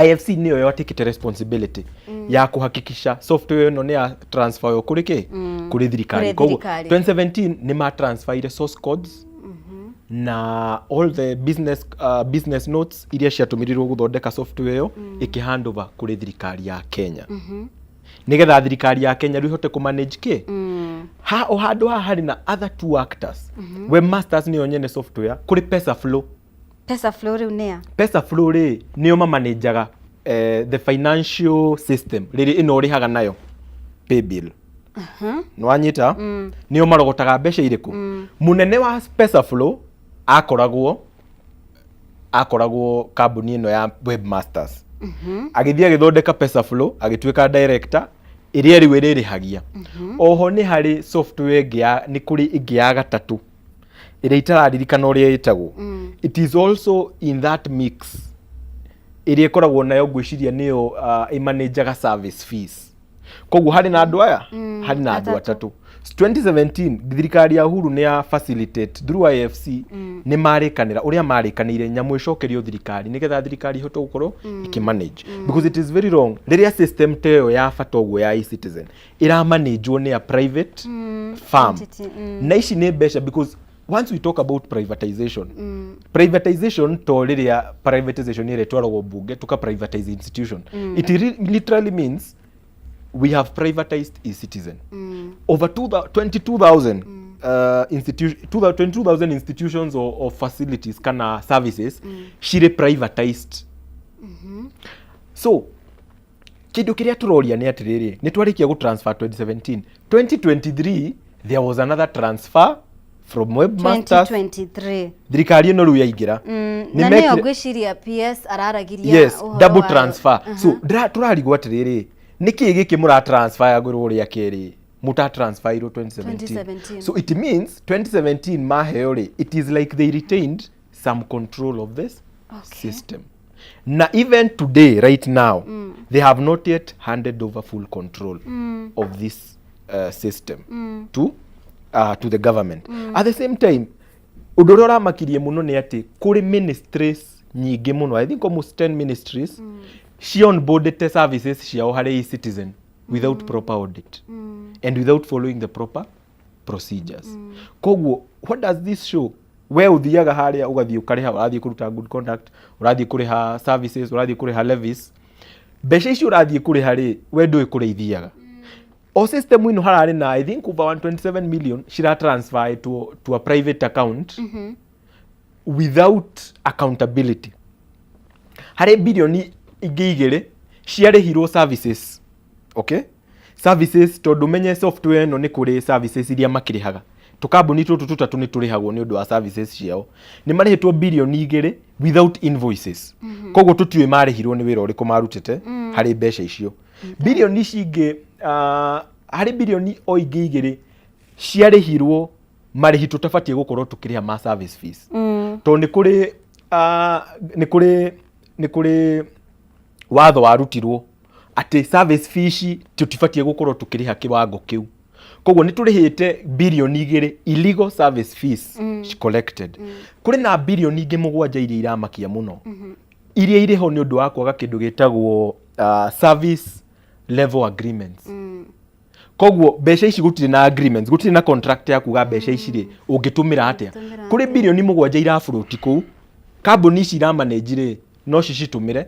IFC nĩyo yatikĩte responsibility ya kuhakikisha software ĩno nĩ ya transfer yo kũrĩ kĩ, kũrĩ thirikari. Kũrĩ Koguo thirikari. 2017 nĩ ma transferire source codes na all the business notes iria ciatũmĩrirwo gũthondeka software ĩyo, ĩkĩ hand over kũrĩ thirikari ya Kenya, nĩgetha thirikari ya Kenya rĩu ĩhote kũ manage kĩ ha o handũ haha harĩ na other two actors. Webmasters nĩyo nyene software, kũrĩ Pesa Flow. Pesa Flow rĩu nĩa? Pesa Flow rĩ, nĩo mamanajaga the financial system rĩrĩ ĩno ũrĩhaga nayo pay bill, nĩwanyita? Nĩo marogotaga mbeca irĩkũ. Mũnene wa Pesa Flow akoragwo kambuni ĩno ya Webmasters, agĩthiĩ agĩthondeka Pesa Flow, agĩtuĩka director ĩrĩa rĩu ĩrĩrĩhagia. Oho nĩ harĩ software ĩngĩ ya, nĩ kũrĩ ĩngĩ ya gatatũ ĩrĩa itararirikana ũrĩa ĩtagwo. It is also in that mix, ĩrĩa ĩkoragwo nayo, ngwĩciria nĩyo ĩmanajaga service fees. Koguo harĩ na andũ aya, harĩ na andũ atatũ. Atatũ. 2017 thirikari ya Uhuru nĩ ya facilitate through IFC, nĩ marĩkanĩra ũrĩa marĩkanĩire nyamũ ĩcokerio thirikari nĩgetha thirikari ihote gũkorwo ĩkĩmanage, because it is very wrong rĩrĩa system ta ĩyo ya bata ũguo ya eCitizen ĩramanagwo nĩ a private firm. Entity, Na ici nĩ mbeca, because once we talk about privatization, privatization to rĩrĩa privatization ĩrĩa ĩtwaragwo bunge tuka privatize institution, it literally means we have privatized eCitizen. Over 22,000 22,000 institutions or facilities kana services cirĩ privatized. So kindu kiria turoria nĩ atĩrĩrĩ, nĩ twarĩkia gũ transfer 2017, 2023 there was another transfer from webmasters. 2023. Thirikari ĩno rĩu yaingĩra. Nĩ Na nĩyo mekire ngwĩciria PS araragiria yes, ũhoro double wayo. transfer. So tũrarigwo atĩrĩrĩ, nĩkĩ gĩkĩ mũra transfer yagwĩrwo rĩa kerĩ mũta transfer irwo 2017? 2017. So it means 2017 maheo rĩ, it is like they retained some control of this system. Na even today, right now, they have not yet handed over full control of this system to the government. At the same time, ũndũ ũrĩa ũramakirie mũno nĩ atĩ kũrĩ ministries nyingĩ mũno, I think almost 10 ministries, ci onboarded services ciao harĩ eCitizen without proper audit and without following the proper procedures. Koguo what does this show? We ũthiaga harĩa ũgathiĩ ũkarĩha, ũrathiĩ kũruta good conduct, ũrathiĩ kũrĩha services, ũrathiĩ kũrĩha levies. Mbeca icio ũrathiĩ kũrĩha rĩ, we ndũĩ kũrĩa ithiaga. O system ĩno hararĩ na, I think, over 127 million cira transfer to a private account without accountability. Harĩ bilioni ingĩ igĩrĩ ciarĩhirwo services, okay, services, tondũ menye software ĩno nĩ kũrĩ services iria makĩrĩhaga. Tũkambuni tũtũ tũtatũ nĩ tũrĩhagwo nĩ ũndũ wa services ciao. Nĩ marĩhĩtwo bilioni 2 without invoices. Koguo tũtiũĩ marĩhirwo nĩ wĩra ũrĩkũ marutĩte harĩ mbeca icio. Bilioni ici ingĩ, harĩ bilioni o ingĩ igĩrĩ ciarĩhirwo marĩhi tũtabatiĩ gũkorwo tũkĩrĩha ma service fees, tondũ nĩ kũrĩ watho warutirwo atĩ service fee ici tũtibatiĩ gũkorwo tũkĩrĩha kĩwango kĩu. Koguo nĩ tũrĩhĩte bilioni 2 illegal service fees collected. Kũrĩ na bilioni ingĩ mũgwanja iria iramakia mũno, iria irĩ ho nĩ ũndũ wa kwaga kĩndũ gĩtagwo service level agreements. Koguo mbeca ici gũtirĩ na agreements, gũtirĩ na contract ya kuga mbeca ici rĩ ũngĩtũmĩra atĩa. Ũngĩtũmĩra. Kũrĩ bilioni 7 irabũrũti kũu, kambuni ici iramanage rĩ, no cicitũmĩre,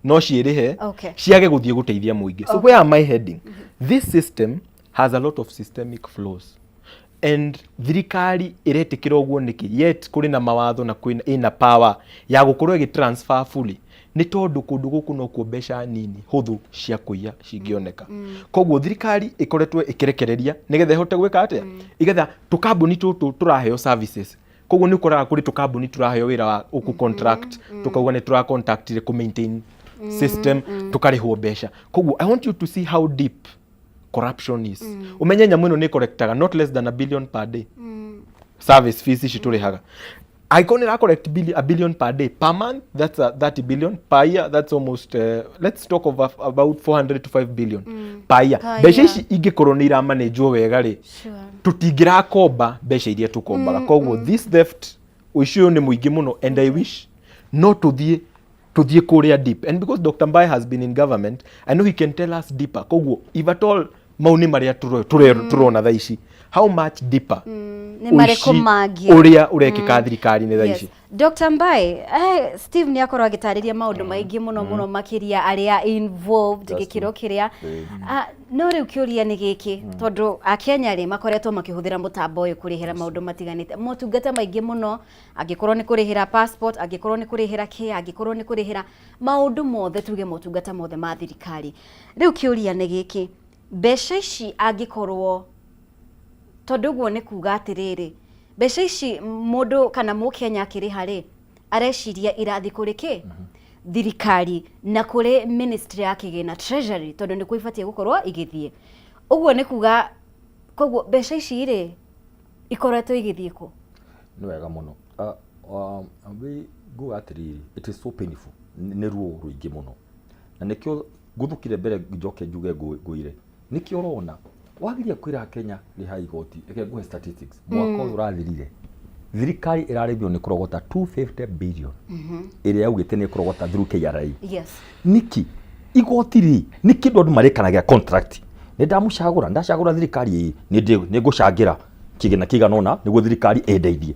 no ciĩrĩhe, ciage gũthiĩ gũteithia mũingĩ. So where am I heading? This system has a lot of systemic flaws, and thirikari ĩretĩkĩra ũguo nĩkĩ, yet kũrĩ na mawatho na kwĩna ĩna power ya gũkorwo ĩgĩ transfer fully? Nĩ tondũ kũndũ gũkũ nokuo mbeca nini hũthũ cia kũiya cingĩoneka. Koguo thirikari ĩkoretwo ĩkĩrekereria nĩgetha ĩhote gwĩka atĩa? Igetha tũkambuni tũtũ tũraheo services. Koguo nĩ ũkoraga kũrĩ tũkambuni tũraheo wĩra wa ũkũ contract, tũkauga nĩ tũra contractire kũ maintain system, tũkarĩhwo mbeca. Koguo I want you to see how deep corruption is. Ũmenye nyamũ ĩno nĩ collectaga not less than a billion per day, service fees ici tũrĩhaga. Angĩkorwo nĩ ĩra collect a billion per day, per month that's a 30 billion, per year that's almost let's talk of about 400 to 5 billion per year. Per Mbeca year. ici ingĩkorwo nĩ iramanĩnjwo wega rĩ, tũtingĩrakomba mbeca iria tũkombaga. Koguo this theft, ũici ũyũ nĩ mũingĩ mũno, and I wish no tũthiĩ kũrĩa deep. And because Dr. Mbae has been in government, I know he can tell us deeper. Koguo if at all mau nĩ marĩa tũrona thaa ici, how much deeper Nĩ marĩkũ ũici mangĩ ũrĩa ũrekĩka thirikari-inĩ thaa ici? Dr. Mbae, Steve nĩ akorwo agĩtarĩria maũndũ maingĩ mũno mũno makĩria arĩa involved That's gĩkĩro true. kĩrĩa. Ah, no rĩu kĩũria nĩ gĩkĩ, tondũ akenya rĩ makoretwo makĩhũthĩra mũtambo ũyũ kũrĩhĩra maũndũ matiganĩte, motungata maingĩ mũno, angĩkorwo nĩ kũrĩhĩra passport, angĩkorwo nĩ kũrĩhĩra kĩ, angĩkorwo nĩ kũrĩhĩra maũndũ mothe, tuge motungata mothe ma thirikari. Rĩu kĩũria nĩ gĩkĩ, mbeca ici angĩkorwo, tondũ ũguo nĩ kuga atĩrĩrĩ, mbeca ici mũndũ kana mũkenya akĩrĩha rĩ, areciria irathi kũrĩ kĩ? Thirikari na kũrĩ ministry ya kĩgĩna, treasury, tondũ nĩkuo ibatiĩ gũkorwo igĩthiĩ. Ũguo nĩ kuga koguo mbeca ici rĩ ikoretwo igĩthiĩ kũ? Nĩ wega mũno. Wĩ nguga atĩrĩrĩ, it is so painful. Nĩ ruo rũingĩ mũno, na nĩkĩo ngũthũkire mbere njoke njuge ngũire. Nĩkĩo ũrona Wagiria kwĩra Kenya rĩha igoti. Reke nguhe statistics. Mwaka ũyũ ũrathirire, thirikari ĩrarĩmio nĩ kũrogota 250 billion ĩrĩa yaugĩte nĩ ĩkũrogota through KRA. Nĩkĩ igoti rĩ nĩ kĩndũ andũ marĩkanagia contract? Nĩ ndamũcagũra, ndacagũra thirikari ĩĩ, nĩ ngũcangĩra kĩgĩna kĩigana ũna nĩguo thirikari ĩndeithie.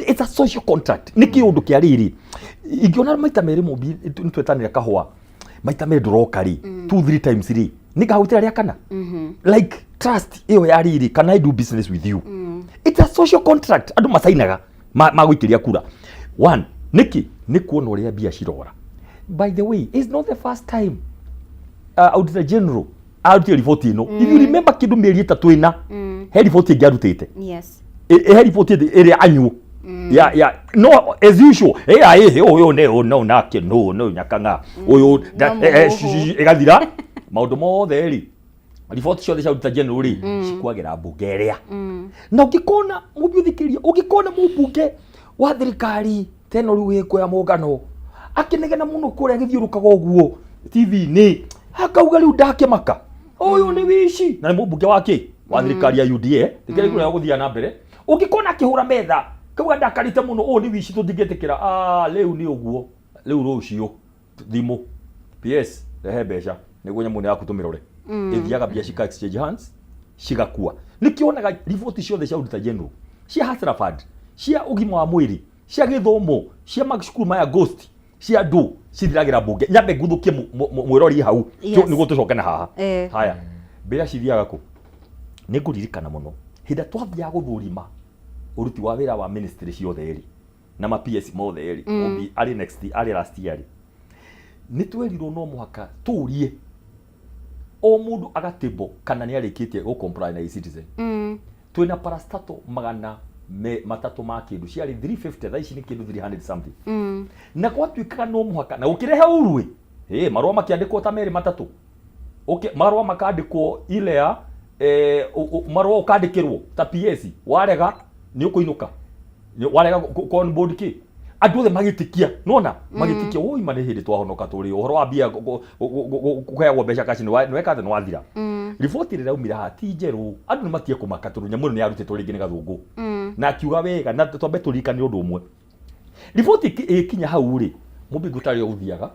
It's a social contract. Nĩ kĩũndũ kĩa rĩrĩ ingĩona maita merĩ mũmbi nĩ twetanĩra kahũa maita merĩ ndũroka rĩ, two three times rĩ, nĩ ngahutĩra rĩa kana. Like trust ĩyo ya rĩrĩ, can I do business with you? It's a social contract andũ macainaga magũikĩria kura. One, nĩkĩ nĩ kuona ũrĩa mbia cirora. By the way, it's not the first time Auditor General arutire riboti ĩno. If you remember, kĩndũ mĩeri 3 ĩna, he riboti ĩngĩ arutĩte. He riboti ĩrĩa anyu ya no, as usual, ĩ ĩ ũyũ nĩ no nake no no nyakang'a ũyũ. No mũhuhu. Ĩgathira maũndũ mothe rĩ, riboti ciothe cia Auditor General rĩ cikwagĩra mbunge ĩrĩa na ũngĩkona mũmbi ũthikĩria, ũngĩkona mũmbunge wa thirikari teno rĩu ĩko ya mũngano akĩnegena mũno kũrĩa agĩthiũrũkaga ũguo TV-inĩ akauga rĩu ndakĩmaka ũyũ nĩ wici, na nĩ mũmbunge wa kĩ wa thirikari ya UDA thikĩrĩria kũrĩa gũthiaga na mbere, ũngĩkona akĩhũra metha kauga ndakarĩte mũno, ũyũ nĩ wici, tũtingĩtĩkĩra. Ah, rĩu nĩ ũguo, rĩu rũciũ thimũ, PS, rehe mbeca nĩguo nyamũ ĩno yaku tũmĩrore. Ĩthiaga mbia cika exchange hands cigakua. Nĩkĩo wonaga riboti ciothe cia Auditor General, cia Hustler Fund, cia ũgima wa mwĩrĩ, cia gĩthomo, cia macukuru maya ghost, cia andũ, cithiragĩra mbunge. Nyambe nguthũkie mwĩrori hau nĩguo tũcoke na haha. Haya, mbĩra cithiaga kũ? Nĩ ngũririkana mũno hĩndĩ ĩrĩa twathiaga gũthũrima ũruti wa wĩra wa ministry ciothe rĩ na ma PS mothe rĩ, Mũmbi arĩ next, arĩ last year rĩ, nĩ twerirwo no mũhaka tũrie o mũndũ agatĩmbo kana nĩ arĩkĩtie gũ comply na e-Citizen. Twĩna parastatal 300 ma kĩndũ, ciarĩ 350, thaa ici nĩ kĩndũ 300 something. Na gwatuĩkaga no mũhaka na gũkĩrehe ũru ĩ marũa makĩandĩkwo ta merĩ matatũ. Okay, marũa makandĩkwo ile ya marũa ũkandĩkĩrwo ta PS, warega nĩ ũkũinũka. Warega on board kĩ andũ othe magĩtĩkia nona magĩtĩkia woi ma nĩ hĩndĩ twahonoka tũrĩ ũhoro wa mbia kũheagwo mbeca kaci nĩ weka atĩ nĩ wathira. Riboti ĩrĩa ĩraumire haha ti njerũ, andũ nĩ matige kũmaka tondũ nyamũ ĩno nĩ yarutĩtwo rĩngĩ nĩ Gathũngũ na akiuga wega. Na twambe tũririkane ũndũ ũmwe, riboti ĩkinya hau rĩ, mũmbingu ũtarĩ ũthiaga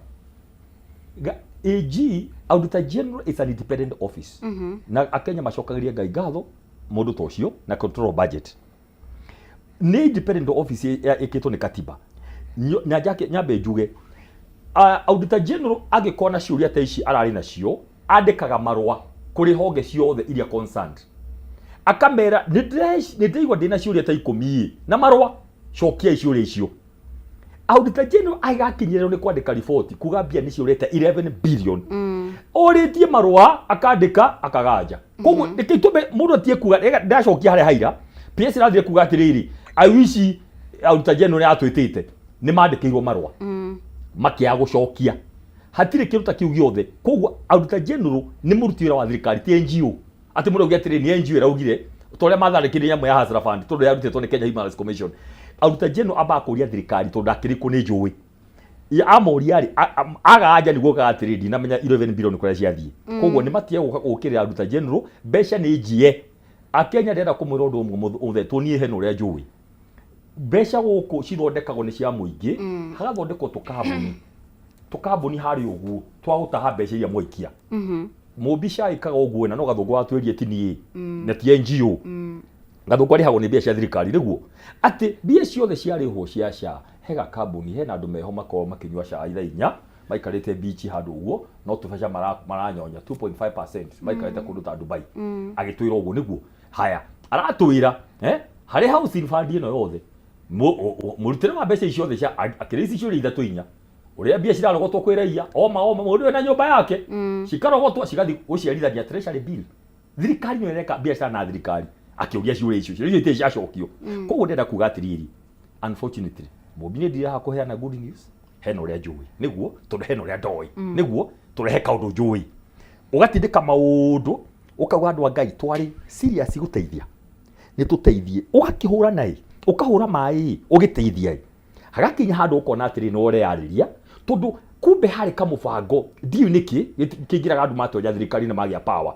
AG, Auditor General is an independent office na akenya macokagĩria Ngai ngatho mũndũ ta ũcio na control budget nĩ independent office ĩkĩtwo nĩ katiba. Na njake nyambe njuge, Auditor General angĩkorwo na ciũria ta ici ararĩ nacio, andĩkaga marũa kũrĩ honge ciothe iria concerned, akamera nĩ ndĩraigua ndĩna ciũria ta 10 ĩ na marũa, cokiai ciũria icio. Auditor General agakinyĩrĩrwo nĩ kwandĩka riboti kuga mbia nĩ ciũrĩte 11 billion, orĩtie marũa akandĩka akaganja. Koguo reke itũme mũndũ atige kuga ndacokia harĩa haira PS ĩrathire kuga atĩrĩrĩ, I wish Auditor General nĩ atwĩtĩte, nĩ mandĩkĩirwo marũa makĩaga gũcokia, hatirĩ kĩndũ ta kĩu gĩothe. Koguo Auditor General nĩ mũruti wĩra wa thirikari, ti NGO atĩ mũndũ auge atĩrĩ nĩ NGO ĩraugire ta ũrĩa matharĩkĩire nyamũ ya Hustler Fund tondũ yarutĩtwo nĩ Kenya Human Rights Commission. Auditor General ambaga kũria thirikari tondũ ndakĩrĩkwo nĩ njũĩ. Amoria rĩ, aga anja nĩguo okaga atĩrĩ ndinamenya 11 billion kũrĩa ciathiĩ. Koguo nĩ matige gũka gũkĩrĩra Auditor General, mbeca nĩ njie. Akenya, ndĩrenda kũmwĩra ũndũ ũmwe mũthe tũniĩ hena ũrĩa njũĩ mbeca gũkũ cithondekagwo nĩ cia mũingĩ, hagathondekwo tũkambuni tũkambuni harĩa ũguo twa gũtaha mbeca iria mwaikia. Mũmbica ĩkaga ũguo na no Gathũngũ watwĩrie ti niĩ na ti NGO. Gathũngũ arĩhagwo nĩ mbia cia thirikari nĩguo atĩ mbia ciothe ciarĩhwo cia SHA, he gakambuni hena andũ meho makoragwo makĩnyua cai thaa 4 maikarĩte bichi handũ ũguo no tũbeca maranyonya 2.5% maikarĩte kũndũ ta Dubai. Agĩtwĩra ũguo nĩguo haya aratwĩra harĩ housing fund ĩno yothe mũrutĩre wa mbeca ici ciothe cia akĩrĩ ici ciũria ithatũ inya ũrĩa mbia cirarogotwo kwĩ raia oma oma mũndũ wĩna nyũmba yake, cikarogotwo cigathiĩ gũciarithania treasury bill. Thirikari nĩyo ĩreka biacara na thirikari akĩũria ciũria icio, ciũria icio itirĩ ciacokio. Koguo ndĩrenda kuga atĩrĩrĩ, unfortunately mũmbi nĩ ndiraha kũheana good news hena ũrĩa njũĩ nĩguo tondũ hena ũrĩa ndoĩ nĩguo tũrehe kaũndũ njũĩ ũgatindĩka maũndũ ũkauga andũ a Ngai twarĩ serious gũteithia nĩ tũteithie, ũgakĩhũra naĩ ũkahũra maĩ ũgĩteithia ĩ hagakinya handũ ũkona atĩrĩ nĩ ũreyarĩria tondũ kumbe harĩ kamũbango ndiũĩ nĩkĩ kĩingĩraga andũ matonya thirikari na magĩa power.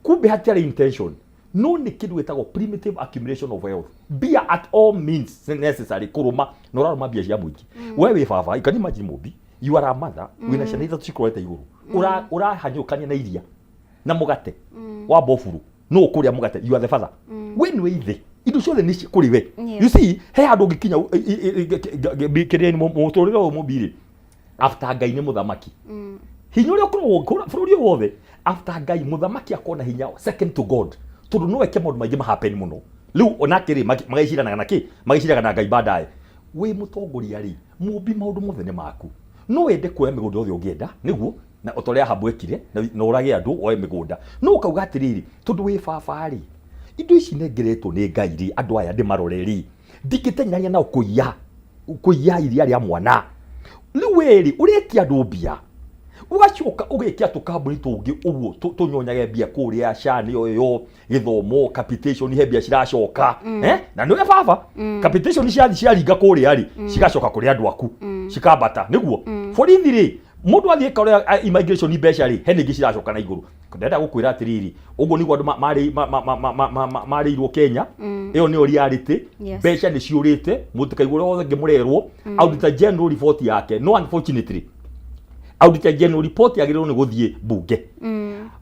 Kumbe hatiarĩ intention, no nĩ kĩndũ gĩtagwo primitive accumulation of wealth, mbia at all means necessary, kũrũma na ũrarũma mbia cia mũingĩ. We wĩ baba, you can imagine, Mũmbi, you are a mother wĩna ciana ithatũ cikũrorete igũrũ. Ũrahanyũkania na iria na mũgate wa mboburu, no ũkũrĩa mũgate. You are the father, we nĩwe ithe, indo ciothe nĩ kũrĩ we. You see, he handũ ũngĩkinya kĩrĩa mũtũrĩre ũyũ, Mũmbi-rĩ, after Ngai nĩ mũthamaki. Hinya ũrĩa ũkoragwo bũrũri ũyũ wothe, after Ngai, mũthamaki akona hinya second to God, tondũ no eke maũndũ maingĩ mahappen mũno. Rĩu onake rĩ, mageciranaga na kĩ, mageciraga na Ngai baadaye. Wĩ mũtongoria rĩ, Mũmbi, maũndũ mothe nĩ maku. No wende kuoya mĩgũnda yothe ũngĩenda, nĩguo na o ta ũrĩa Ahabu ekire, na ũrage andũ, oe mĩgũnda. No ũkauga atĩrĩrĩ, tondũ wĩ baba rĩ, indo ici nengeretwo nĩ Ngai rĩ, andũ aya ndĩmarore rĩ, ndingĩteng'erania nao kũiya kũiya iria rĩa mwana. Rĩu we rĩ, ũretia andũ mbia, ũgacoka ũgekia tũkambuni tũngĩ ũguo tũnyonyage mbia kũrĩa SHA, nĩyo ĩyo gĩthomo, capitation, he mbia ciracoka, eh? Na nĩwe baba, capitation ciathi ciaringa kũrĩa rĩ, cigacoka kũrĩ andũ aku, cikambata. Nĩguo borithi rĩ, mũndũ athiĩ karĩa immigration mbeca rĩ, he ningĩ ciracoka na igũrũ. Ndĩrenda gũkwĩra atĩrĩrĩ, ũguo nĩguo andũ marĩirwo Kenya. Ĩyo nĩyo reality. Mbeca nĩ ciũrĩte, mũtikaigua ũrĩa wothe ngĩmũrerwo. Auditor General report yake, no unfortunately Auditor General report yagĩrĩirwo nĩ gũthiĩ bunge,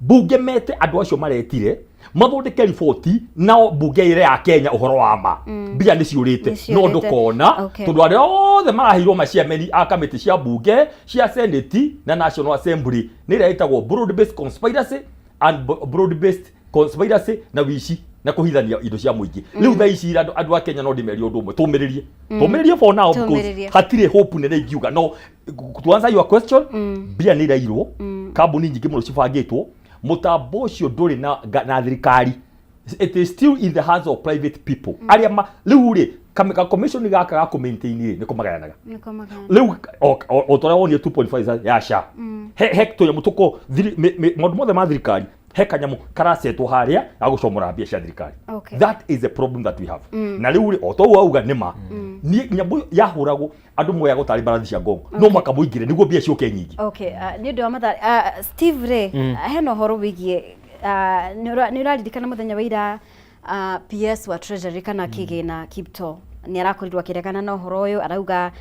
bunge mete andũ acio maretire mathondeke riboti, nao bunge ĩre ya Kenya ũhoro wa ma, mbia nĩ ciũrĩte. Nĩ No ciũrĩte. ndũkona tondũ arĩa othe maraheirwo maciameni a kamĩtĩ cia bunge cia Senate na National Assembly, nĩ ĩrĩa ĩtagwo broad based conspiracy and broad based conspiracy na wici na kũhithania indo cia mũingĩ. Rĩu thaa ici andũ a Kenya, no ndĩmerie ũndũ ũmwe: tũmĩrĩrie, tũmĩrĩrie for now, because Tũmĩrĩrie. hatirĩ hope nene ingiuga. No to answer your question, mbia nĩ irairwo, kambuni nyingĩ mũno cibangĩtwo. Mũtambo ũcio ndũrĩ na thirikari, it is still in the hands of private people arĩa rĩu rĩ ka commission gaka ga kũ-maintain rĩ, nĩko magayanaga. Nĩko magayanaga. Rĩu o ta ũrĩa wonire 2.5 ya SHA, he tũnyamũ tũko maũndũ mothe ma thirikari, he kanyamũ karasetwo harĩa ga gũcomora mbia cia thirikari. That is the problem that we have. Na rĩu rĩ, o ta ũguo auga nĩ ma, niĩ nyamũ ĩyo yahũragwo, andũ moyagwo tarĩ mbarathi cia ngongo, no makamũingĩre nĩguo mbia ciũke nyingĩ. Okay, nĩ ũndũ wa mathaa, Steve rĩ, hena ũhoro wĩgiĩ nĩ ũraririkana mũthenya wa ira, PS wa Treasury kana kĩgĩna Kipto nĩ arakorirwo akĩregana na ũhoro ũyũ, arauga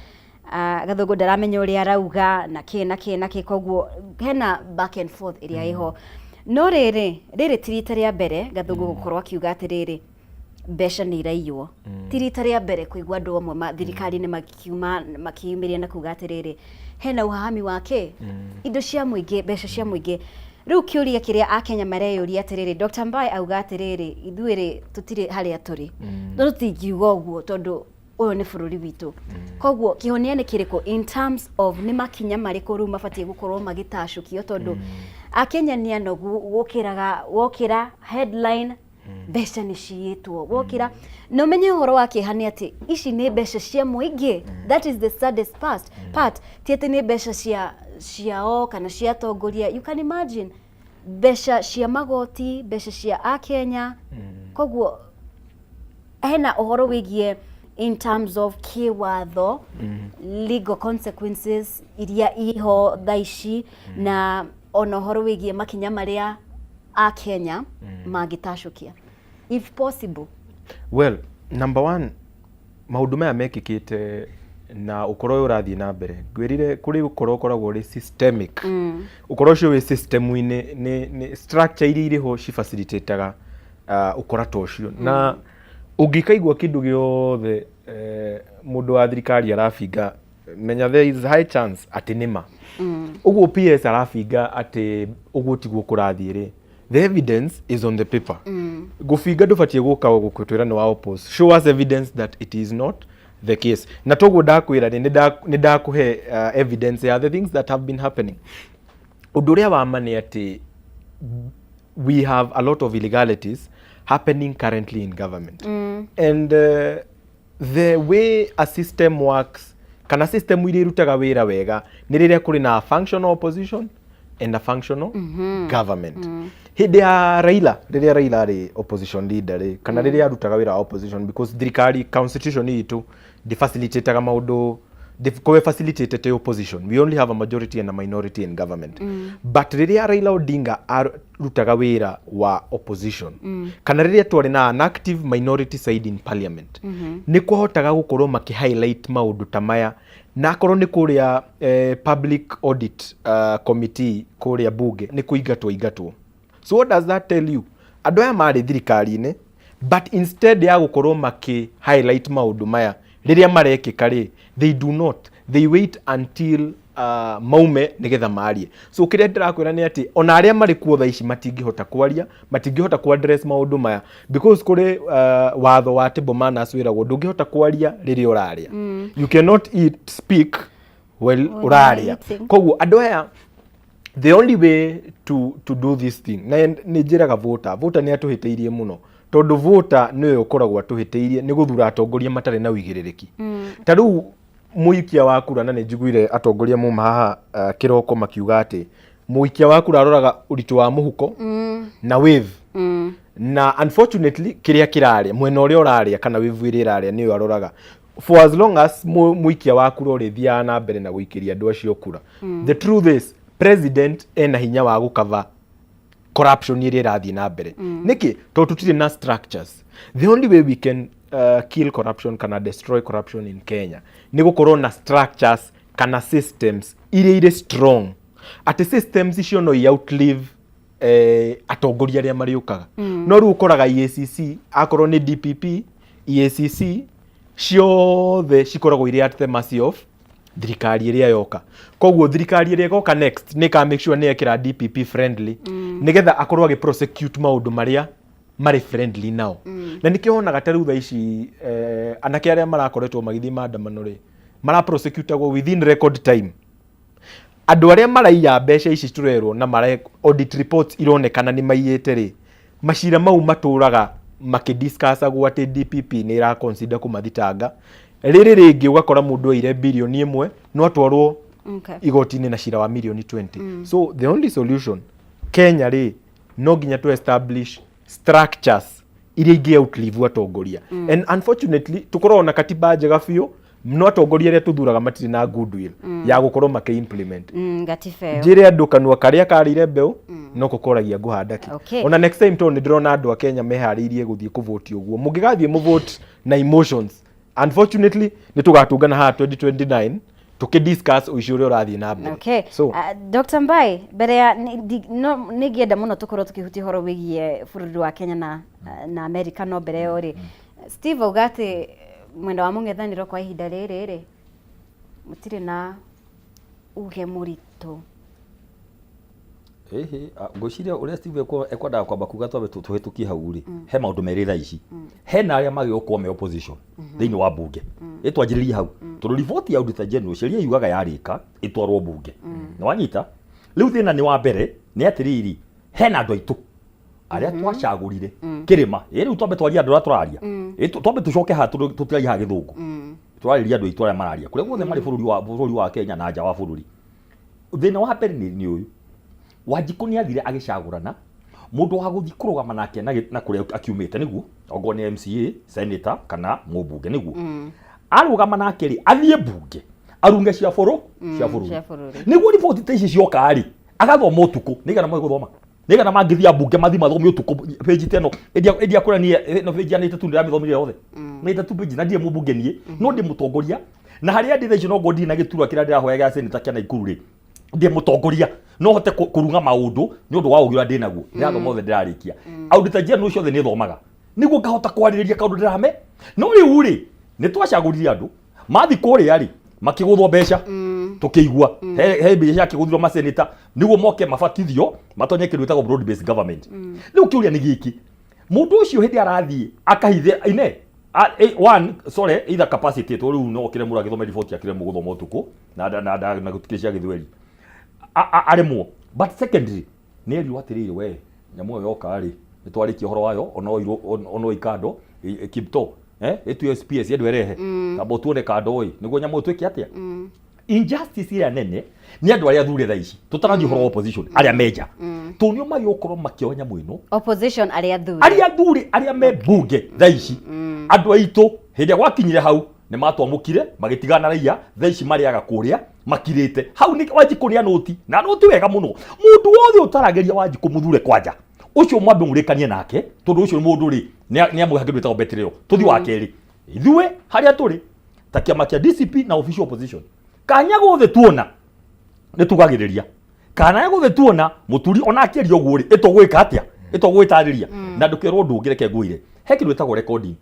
Gathũngũ ndaramenya ũrĩa arauga na kĩ na kĩ na kĩ. Koguo hena back and forth ĩrĩa ĩho. No rĩrĩ, rĩrĩ ti rita rĩa mbere Gathũngũ gũkorwo akiuga atĩrĩrĩ, mbeca nĩ iraiywo. Ti rita rĩa mbere kũigua andũ amwe ma thirikari-inĩ makiuma makiyumĩria na kuga atĩrĩrĩ, hena ũhahami wa kĩ indo cia mũingĩ, mbeca cia mũingĩ. Rĩu kĩũria kĩrĩa akenya mareyũria atĩrĩrĩ, Dr. Mbae auga atĩrĩrĩ, ithuĩ rĩ, tũtirĩ harĩa tũrĩ, no tũtingiuga ũguo tondũ ũyũ nĩ bũrũri witũ. Koguo kĩhonia nĩ kĩrĩkũ in terms of nĩ makinya marĩkũ rĩu mabatiĩ gũkorwo magĩtacũkio, tondũ akenya nĩ anogu gũkĩraga wokĩra headline mbeca nĩ ciyĩtwo, wokĩra na ũmenye ũhoro wa kĩeha nĩ atĩ ici nĩ mbeca cia mũingĩ. That is the saddest part. Ti atĩ nĩ mbeca cia ciao kana cia atongoria. You can imagine, mbeca cia magoti, mbeca cia akenya. Koguo hena ũhoro wĩgiĩ in terms of kĩwatho, legal consequences iria iho thaa ici, na ona ũhoro wĩgiĩ makinya marĩa akenya mangĩtacũkia if possible. Well, number one, maũndũ maya mekĩkĩte na ũkora ũyũ ũrathiĩ na mbere, ngwĩrire kũrĩ ũkora ũkoragwo ũrĩ systemic. Ũkora ũcio wĩ system-inĩ nĩ structure iria irĩ ho cifacilitataga ũkora ta ũcio. Na ũngĩkaigua kĩndũ gĩothe mũndũ wa thirikari arabinga, menya there is high chance atĩ nĩ ma. Ũguo PS arabinga atĩ ũguo tiguo kũrathiĩ rĩ, the evidence is on the paper. Gũbinga ndũbatiĩ gũka gũkwĩra nĩ wa oppose. Show us evidence that it is not the case. Na toguo ndakwĩra rĩ, nĩ ndakũhe evidence ya the things that have been happening. Ũndũ ũrĩa wa ma nĩ atĩ we have a lot of illegalities happening currently in government, and the way a system works, kana system iria irutaga wĩra wega, nĩ rĩrĩa kũrĩ na a functional opposition and a functional government. Hĩndĩ ya Raila, rĩrĩa Raila arĩ opposition leader rĩ, kana rĩrĩa arutaga wĩra wa opposition, because thirikari, constitution itũ ndĩfacilitataga maũndũ. Ndĩkorwe facilitated opposition. We only have a majority and a minority in government. But rĩrĩa Raila Odinga arutaga wĩra wa opposition, kana rĩrĩa twarĩ na an active minority side in parliament, nĩ kwahotaga gũkorwo makĩ highlight maũndũ ta maya, na akorwo nĩ kũrĩa public audit committee kũrĩa bunge, nĩ kũingatwo ingatwo. So what does that tell you? Andũ aya marĩ thirikari-inĩ, but instead ya gũkorwo makĩ highlight maũndũ maya rĩrĩa marekĩka rĩ, they do not. They wait until maume nĩgetha marie. So kĩrĩa ndĩrakwĩra nĩ atĩ ona arĩa marĩ kuo thaa ici matingĩhota kwaria, matingĩhota ku address maũndũ maya, because kũrĩ watho wa table manners wĩragwo ndũngĩhota kwaria rĩrĩa ũrarĩa. You cannot eat, speak while When you are ũrarĩa. eating. Koguo andũ aya, the only way to do this thing, na nĩ njĩraga voter, voter nĩ atũhĩtĩirie mũno, tondũ voter nĩwe ũkoragwo atũhĩtĩirie nĩ gũthura atongoria matarĩ na ũigĩrĩrĩki. Ta rĩu mũikia wa kura, na nĩ njiguire atongoria mauma haha kĩroko makiuga atĩ mũikia wa kura aroraga ũritũ wa mũhuko na wave, na unfortunately kĩrĩa kĩrarĩa, mwena ũrĩa ũrarĩa kana wave ĩrĩa ĩrarĩa, nĩyo aroraga. For as long as mũikia wa kura ũrĩthiaga na mbere na gũikĩria andũ acio kura, the truth is president ena hinya wa gũkava corruption ĩrĩa ĩrathiĩ na mbere. Nĩkĩ? Tondũ tũtirĩ na structures. The only way we can kill corruption kana destroy corruption in Kenya nĩ gũkorwo na structures kana systems iria irĩ strong, atĩ systems icio no i outlive atongoria arĩa marĩũkaga. No rĩu ũkoraga EACC, akorwo nĩ DPP, EACC ciothe cikoragwo irĩ at the mercy of thirikari ĩrĩa yoka. Koguo thirikari ĩrĩa ĩgoka next nĩ ĩka make sure nĩ yekĩra DPP friendly, nĩgetha akorwo agĩ prosecute maũndũ marĩa marĩ friendly nao. Na nĩkĩo wonaga ta rĩu thaa ici anake arĩa marakoretwo magĩthiĩ maandamano rĩ, mara prosecutagwo within record time. Andũ arĩa maraiya mbeca ici tũrerwo na mare audit reports ironekana nĩ maiyĩte rĩ, macira mau matũraga makĩdiscussagwo atĩ DPP nĩ ĩra consider kũmathitanga. Rĩrĩ rĩngĩ ũgakora mũndũ oire 1 birioni no atwarwo igoti-inĩ na cira wa mirioni 20. So the only solution Kenya rĩ, no nginya to establish structures iria ingĩ outlive atongoria. And unfortunately tũkoragwo na katiba njega biũ, no atongoria arĩa tũthuraga matirĩ na goodwill ya gũkorwo makĩ implement. Gatiba ĩyo. Njĩre andũ kanua karĩa karĩire mbeũ no koragia ngũhanda kĩ. Ona next time, tondũ nĩ ndĩrona andũ a Kenya meharĩirie gũthiĩ kũvoti ũguo, mũngĩgathiĩ mũvote na emotions, unfortunately nĩ tũgatũngana haha 2029 tũkĩ discuss ũici ũrĩa ũrathiĩ na mbere. So Dr. Mbai, mbere ya no nĩngĩenda mũno tũkorwo tũkĩhutia ũhoro wĩgiĩ bũrũri wa Kenya na America, no mbere ĩyo rĩ, Steve auga atĩ mwena wa mũng'ethanĩro kwa ihinda rĩrĩ rĩ mũtirĩ na uge mũritũ. Ĩhĩ, ngwĩciria ũrĩa Steve ekwendaga kwamba kuga, twambe tũhĩtũkie hau rĩ, he maũndũ merĩ thaa ici. Hena arĩa magĩrĩirwo gũkorwo me opposition thĩinĩ wa bunge. Ĩ twanjĩrĩrie hau, tondũ riboti ya Auditor General, sheria yugaga yarĩka ĩtwarwo bunge. Nĩ wanyita? Rĩu thĩna nĩ wa mbere nĩ atĩrĩrĩ, hena andũ aitũ arĩa twacagũrire kĩrĩma. Ĩ rĩu twambe twarie andũ arĩa tũraria. Ĩ twambe tũcoke haha, tondũ tũtiraria haha gĩthũngũ, tũrarĩria andũ aitũ arĩa mararia kũrĩa guothe marĩ bũrũri wa Kenya na nja wa bũrũri. Thĩna wa mbere nĩ ũyũ: Wanjikũ nĩ athire agĩcagũrana mũndũ wa gũthiĩ kũrũgama nake na kũrĩa akiumĩte, nĩguo ongorwo nĩ MCA, senator kana mũmbunge, nĩguo arũgama nake rĩ, athiĩ mbunge arunge cia bũrũri. Cia bũrũri. Nĩguo riboti ta ici cioka rĩ, agathoma ũtukũ. Nĩ igana moĩ gũthoma, nĩ igana mangĩthiĩ mbunge mathiĩ mathome ũtukũ page ta ĩno ĩndia kũrĩa niĩ ĩno page ya 92 ndĩramĩthomire yothe, 92 page, na ndirĩ mũmbunge niĩ, no ndĩ mũtongoria, na harĩa ndĩ thaa ici no ngorwo ndirĩ na gĩturwa kĩrĩa ndĩrahoya gĩa senator kĩa Naikuru rĩ, ndĩ mũtongoria, no hote kũrunga maũndũ nĩ ũndũ wa ũgĩ ũrĩa ndĩ naguo. Ndĩrathoma othe, ndĩrarĩkia Auditor General ciothe nĩ thomaga nĩguo ngahota kwarĩrĩria kaũndũ ndĩrame. No rĩu rĩ, nĩ twacagũrire andũ mathi kũrĩa rĩ, makĩgũthwo mbeca, tũkĩigua he mbeca ciakĩgũthirwo maseneta nĩguo moke mabatithio matonye kĩndũ gĩtagwo broad based government. Rĩu kĩũria nĩ gĩkĩ: mũndũ ũcio hĩndĩ arathiĩ akahithe ine one, sorry, either capacity, to rĩu no kĩremwo mũndũ agĩthoma riboti, akĩremwo gũthoma ũtukũ na gũtikĩrĩ cia gĩthweri, aremwo. But secondly, nĩ erirwo atĩrĩrĩ, we nyamũ ĩyo yoka rĩ, nĩ twarĩkia ũhoro wayo, ono ikando Kipto ĩtuo SPS ĩndũ ĩrehe kamba tuone kando ĩ nĩguo nyamũ ĩyo twĩke atĩa. Injustice ĩrĩa nene nĩ andũ arĩa athure thaa ici, tũtarathiĩ ũhoro wa opposition, arĩa menja tondũ nĩo magĩrĩirwo gũkorwo makĩoya nyamũ ĩno. Opposition arĩa athure. Arĩa athure, arĩa me bunge thaa ici, andũ aitũ, hĩndĩ ĩrĩa gwakinyire hau Nĩ matwamũkire magĩtigana na raia. Thaa ici marĩaga kũrĩa makirĩte hau. Nĩ Wanjikũ nĩ anũti na anũti wega mũno. Mũndũ wothe ũtarageria Wanjikũ mũthure kwanja ũcio mwambe mũrĩkanie nake, tondũ ũcio nĩ mũndũ rĩ nĩ amwe kĩndũ gĩtagwo betrayal. Tũthi wa kerĩ, ithuĩ harĩa tũrĩ ta kĩama kĩa DCP na official opposition, kanya gothe tuona nĩ tugagĩrĩria kana gothe tuona mũturi ona akĩaria ũguo rĩ, ĩtũgwĩka atĩa, ĩtũgwĩtarĩria na ndũkerwo ũndũ ũngĩ. Reke ngwĩre, he kĩndũ gĩtagwo recording.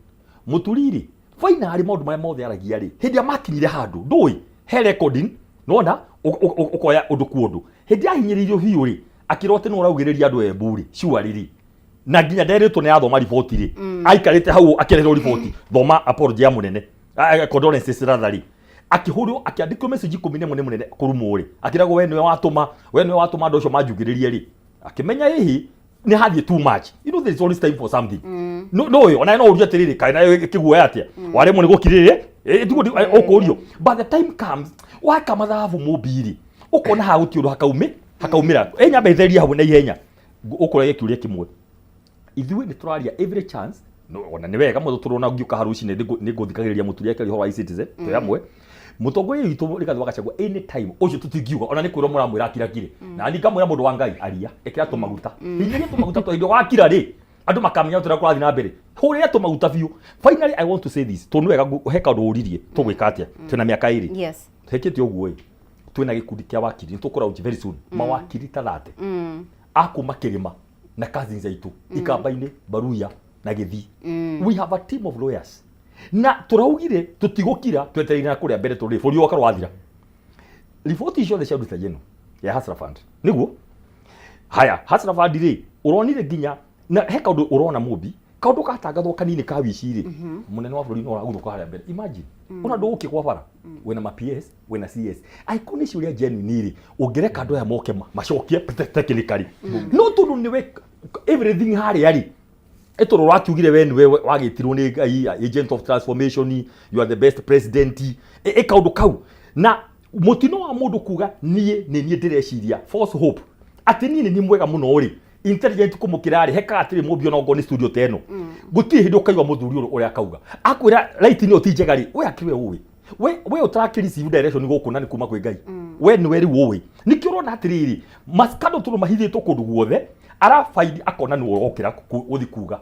Mũturi rĩ, finally maũndũ marĩa mothe aragia rĩ, hĩndĩ ĩrĩa makinyire handũ ndũĩ he recording, nona ũkoya ũndũ ku ũndũ. Hĩndĩ yahinyĩrĩirio biũ rĩ, akĩrwo atĩ nĩ ũraugĩrĩria andũ Embu rĩ, surely rĩ, na nginya nderĩtwo nĩ athoma riboti rĩ, aikarĩte hau akĩreherwo riboti, thoma apology ya mũnene, condolences rather rĩ, akĩhũrwo, akĩandĩkwo message 11 nĩ mũnene kũrumwo rĩ, akĩragwo we nĩwe watũma, we nĩwe watũma andũ acio manjugĩrĩrie rĩ, akĩmenya ĩhĩ nĩ hathiĩ too much. You know there is always time for something. No no ona no ũrie atĩrĩrĩ, kaĩ nayo ĩkĩguoya atĩa, waremwo nĩ gũkirĩrĩ tiguo ũkũrio. But the time comes waka mathabu mũmbiri, ũkona ha gũtirĩ ũndũ hakaumĩra ĩ nyamba ĩtherie hau na ihenya. Ũkũragia kĩũria kĩmwe, ithuĩ nĩ tũraria every chance. No, ona nĩ wega mũno tũrona ngĩũka harucinĩ nĩ ngũthikagĩrĩria mũturi akĩaria ũhoro wa e-Citizen. Twĩ hamwe mũtongoria witũ Rigathĩ wa Gachagua anytime ũcio tũtingiuga ona nĩ kwĩrwo mũramwĩra akirakire. Na niĩ ngamwĩra, mũndũ wa Ngai, aria, ĩkĩra tũmaguta, hinyĩria tũmaguta tondũ hĩndĩ wakira rĩ, andũ makamenya ũrĩa kũrathiĩ na mbere. Hũrĩra tũmaguta biũ. Finally, I want to say this tondũ nĩ wega he kaũndũ ũririe, tũgwĩka atĩa twĩna mĩaka 2. Hekĩte ũguo ĩ, twĩna gĩkundi kĩa wakiri, nĩ tũkũlaunch very soon, mawakiri ta 30 akuma kĩrĩma na cousins aitũ Ikamba-inĩ, Baruya na Gĩthii. We have a team of lawyers na tũraugire tũtigũkira twetereire na kũrĩa mbere tũrĩ bũrũri woka wathira. Riboti ciothe cia Auditor General ya Hustler Fund nĩguo haya Hustler Fund rĩ, ũronire nginya na he kaũndũ ũrona mũmbi, kaũndũ gatangathwo kanini ka wici rĩ, mũnene wa bũrũri no ũraguthũka harĩa mbere. Imagine ona ndũgũkĩ kwa bara wĩna ma PS, wĩna CS, angĩkorwo nĩ ciũria genuine rĩ, ũngĩreka andũ aya moke macokie technically, no tondũ nĩwe everything harĩa rĩ, ĩtũrũ wakiugire we nĩwe wagĩtirwo nĩ Ngai, agent of transformation, you are the best president. Ĩ kaũndũ kau na mũtino wa mũndũ kuga niĩ nĩ niĩ ndĩreciria false hope atĩ niĩ nĩ niĩ mwega mũno rĩ, intelligent kũmũkĩra rĩ, hekaga atĩrĩ mũmbi ona okorwo nĩ studio ta ĩno, gũtirĩ hĩndĩ ũkaigua mũthuri ũyũ ũrĩa akauga akwĩra right nĩyo ti njega rĩ, we akĩrĩ we ũĩ we ũtarakĩ receive direction gũkũ na nĩ kuma kwĩ Ngai, we nĩwe rĩu ũĩ. Nĩkĩo ũrona atĩrĩrĩ, maskando tondũ mahithĩtwo kũndũ guothe, arabaidi akona nĩ ũrokĩra gũthi kuga.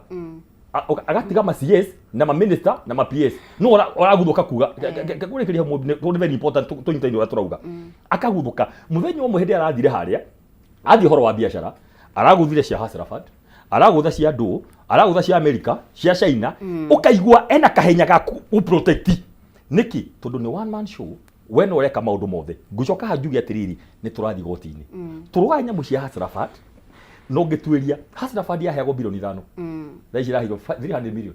Agatiga ma CS na ma minister na ma PS no ũraguthũka kuga kũrĩkĩria tondũ nĩ very important tũnyitaine ũrĩa tũrauga. Akaguthũka mũthenya ũmwe hĩndĩ arathire harĩa athiĩ ũhoro wa biacara, araguthire cia Hustler Fund, aragutha cia ndũ, aragutha cia America, cia China, ũkaigua ena kahenya ga ku protect. Nĩkĩ? Tondũ nĩ one man show, we no ũreka maũndũ mothe. Ngũcoka haha njuge atĩrĩrĩ, nĩ tũrathiĩ goti-inĩ tũrũgae nyamũ cia Hustler Fund. No ngĩtuĩria Hustler Fund yaheagwo bilioni 5, thaa ici iraheirwo 300 million.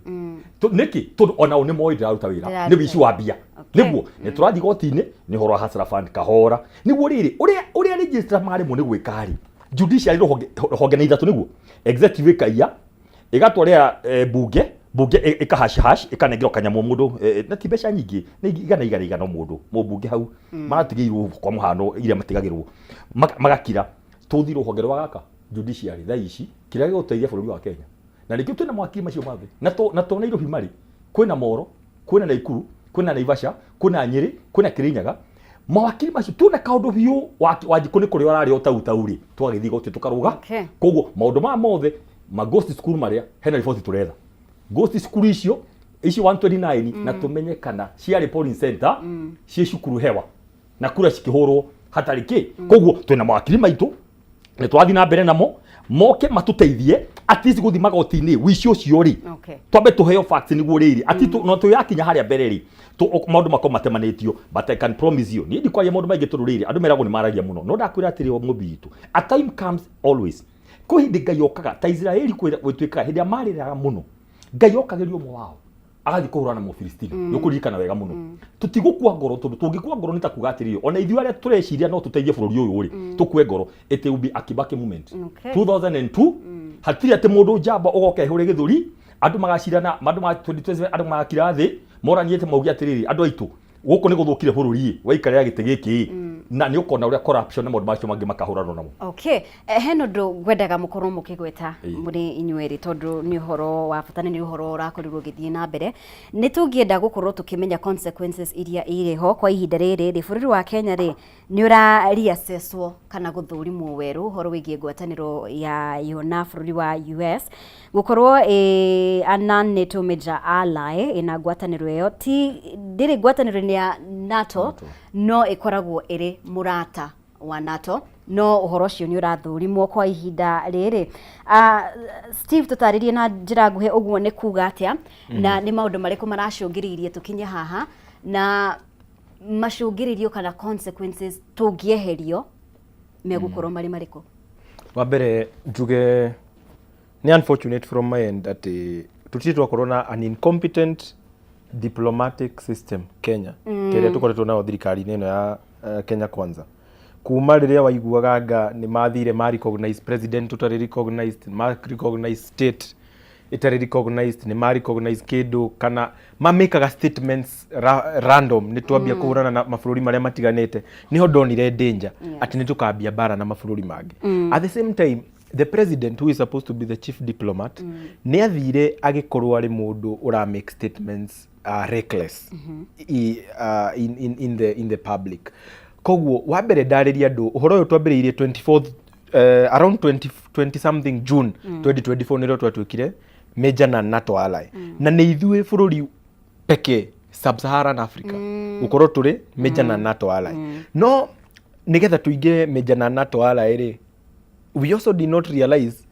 Nĩkĩ? Tondũ onao nĩ moĩ ndĩraruta wĩra nĩ Ndĩraruta. wici wa mbia. Nĩguo nĩ tũrathiĩ goti-inĩ nĩ ũhoro wa Hustler Fund kahora. Nĩguo rĩrĩ ũrĩa registrar maremwo nĩ gwĩka rĩ, judiciary rũhonge nĩ ithatũ, nĩguo executive ĩkaiya ĩgatwarĩra bunge ĩkahash hash ĩkanengerwo kanyamũ mũndũ, na ti mbeca nyingĩ, nĩ igana igana igana mũndũ mũmbunge hau maratigĩirwo kwa mũhano iria matigagĩrwo. Magakira. Tũthiĩ rũhonge rwa gaka judiciary thaa ici kĩrĩa gĩgũteithia bũrũri wa Kenya, na nĩkĩo twĩna mawakiri macio mothe na to Nairobi marĩ kwĩna Moro, kwĩna Naikuru, kwĩna Naivasha, kwĩna Nyĩrĩ, kwĩna Kĩrĩnyaga. Mawakiri macio tuona kaũndũ biũ Wanjikũ nĩ kũrĩa ũrarĩa ũtau tau rĩ, tũgagĩthiĩ igoti tũkarũga. Koguo maũndũ maya mothe ma ghost school marĩa hena riboti tũretha ghost school icio icio 129 na tũmenye kana ciarĩ polling center ciĩ cukuru hewa na kura cikĩhũrwo hatarĩ kĩ. Koguo twĩna mawakiri maitũ, nĩ tũrathiĩ na mbere namo moke matũteithie at least gũthiĩ magoti-inĩ wici ũcio rĩ, twambe tũheo facts nĩguo rĩrĩ ati no tũyakinya harĩa mbere rĩ, maũndũ makorwo matemanĩtio. But I can promise you, niĩ ndikwaria maũndũ maingĩ tondũ rĩrĩ andũ meragwo nĩ maragia mũno, no ndakwĩra atĩrĩ, o mũmbi witũ, a time comes always, kwĩ hĩndĩ Ngai okaga ta Israeli gwĩtuĩkaga hĩndĩ ĩrĩa marĩraga mũno, Ngai okagĩria ũmwe wao agathiĩ kũhũrana na Mũfilistini. Nĩ ũkũririkana wega mũno. Tũtigũkua ngoro, tondũ tũngĩkua ngoro nĩ ta kuga atĩrĩrĩ, ona ithuĩ arĩa tũreciria no tũteithie bũrũri ũyũ rĩ, tũkue ngoro, it will be a Kibaki moment. 2002 hatirĩ atĩ mũndũ njamba ũgoka ĩhũre gĩthũri, andũ magacirana, andũ ma 2027, andũ magakira thĩ moranie atĩ mauge atĩrĩrĩ, andũ aitũ, gũkũ nĩ gũthũkire bũrũri ĩ, waikarĩra gĩtĩ gĩkĩ ĩ. Na nĩ ũkona ũrĩa corruption na maũndũ macio mangĩ makahũranwo namo. Okay, hena ũndũ ngwendaga mũkorwo mũkĩgweta mũrĩ inyuerĩ, tondũ nĩ ũhoro wa bata na nĩ ũhoro ũrakorirwo ũgĩthiĩ na mbere. Nĩ tũngĩenda gũkorwo tũkĩmenya consequences iria irĩ ho kwa ihinda rĩrĩ rĩ, bũrũri wa Kenya rĩ, nĩ ũra reassesswo kana gũthũrimwo werũ ũhoro wĩgiĩ ngwatanĩro ya yo na bũrũri wa US gũkorwo ĩ a non-NATO major ally ĩna ngwatanĩro ĩyo, ti ndĩrĩ ngwatanĩro-inĩ ya NATO, NATO. No ĩkoragwo ĩrĩ mũrata wa NATO, no ũhoro ũcio nĩ ũrathũrimwo kwa ihinda rĩrĩ. Steve, tũtarĩrie na njĩra nguhĩ ũguo nĩ kuga atĩa, na nĩ maũndũ marĩkũ maracũngĩrĩirie tũkinye haha, na macũngĩrĩrio kana consequences tũngĩeherio megũkorwo marĩ marĩkũ? Wa mbere njuge nĩ unfortunate from my end atĩ tũtirĩ twakorwo na an incompetent diplomatic system Kenya ta ĩrĩa tũkoretwo nayo thirikari-inĩ ĩno ya Kenya Kwanza, kuma rĩrĩa waiguaga anga nĩ mathire ma recognize president ũtarĩ recognized, ma recognize state ĩtarĩ recognized, nĩ ma recognize kĩndũ kana mamĩkaga statements random, nĩ twambia kũhũrana na mabũrũri marĩa matiganĩte, nĩho ndonire danger atĩ nĩ tũkambia mbara na mabũrũri mangĩ. At the same time, the president, who is supposed to be the chief diplomat, nĩ athire agĩkorwo arĩ mũndũ ũra make statements reckless in the public. Koguo wa mbere ndarĩria andũ ũhoro ũyũ twambĩrĩirie 24th, around 20, 20 something June 2024, nĩrĩo twatuĩkire major na NATO ally, na nĩ ithuĩ bũrũri pekee Sub-Saharan Africa gũkorwo tũrĩ major na NATO ally. No nĩgetha tũingĩre major na NATO ally rĩ, we also did not realize,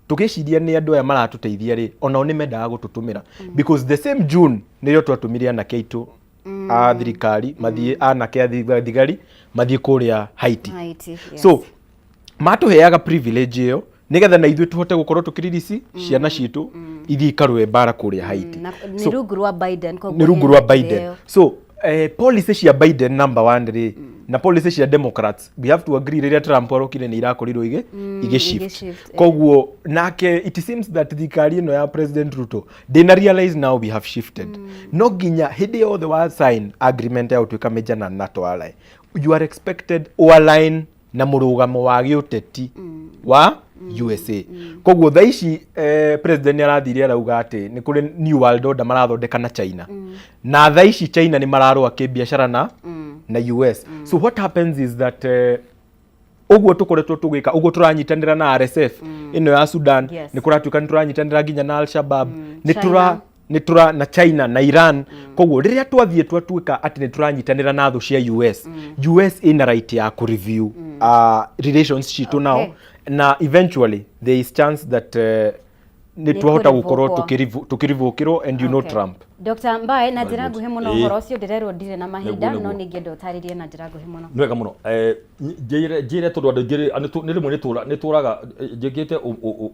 tũgĩciria nĩ andũ aya maratũteithia rĩ, onao nĩ mendaga gũtũtũmĩra, because the same June nĩrĩo twatũmire anake aitũ a thirikari mathiĩ, anake a thigari mathiĩ kũrĩa Haiti. Haiti, yes. So matũheaga privilege ĩyo nĩgetha na ithuĩ tũhote gũkorwo tũkĩririsi ciana citũ ithiĩ ikarũe mbara kũrĩa Haiti. Na nĩ rungu rwa Biden, koguo Nĩ rungu rwa hena Biden. ĩyo. So policy cia Biden number one rĩ, na policy cia Democrats, we have to agree, rĩrĩa Trump arokire nĩ irakorirwo igĩ shift. Igĩ-shift, eh. Koguo nake it seems that thirikari ĩno ya President Ruto ndĩna realize now we have shifted. No nginya hĩndĩ yothe wa sign agreement ya gũtuĩka major na NATO ally, you are expected align na mũrũgamo wa gĩũteti wa USA. Koguo thaa ici president nĩ arathire arauga atĩ nĩ kũrĩ new world order marathondeka na China, na thaa ici China nĩ mararũa kĩbiacara na US. So what happens is that ũguo tũkoretwo tũgĩka ũguo, tũranyitanĩra na RSF ĩno ya Sudan, nĩ kũratuĩka nĩ tũranyitanĩra nginya na Al-Shabaab, nĩ China. Tũra nĩ tũra na China na Iran. Koguo rĩrĩa twathiĩ twatuĩka atĩ nĩ tũranyitanĩra na thũ cia US, US ĩna right ya kũ review relations citũ nao, na eventually there is chance that nĩ twahota gũkorwo kũrevokwo. Tũkĩrivũkĩrwo, and you know Trump. Dr. Mbae, na njĩra Very good. nguhĩ mũno, ũhoro ũcio ndĩrerwo ndirĩ na mahinda, Nĩguo, no nĩguo. nĩ ingĩenda ũtarĩrie na njĩra nguhĩ mũno. Nĩ wega mũno. Njĩre tondũ andũ aingĩ nĩ rĩmwe nĩ tũraga njĩkĩte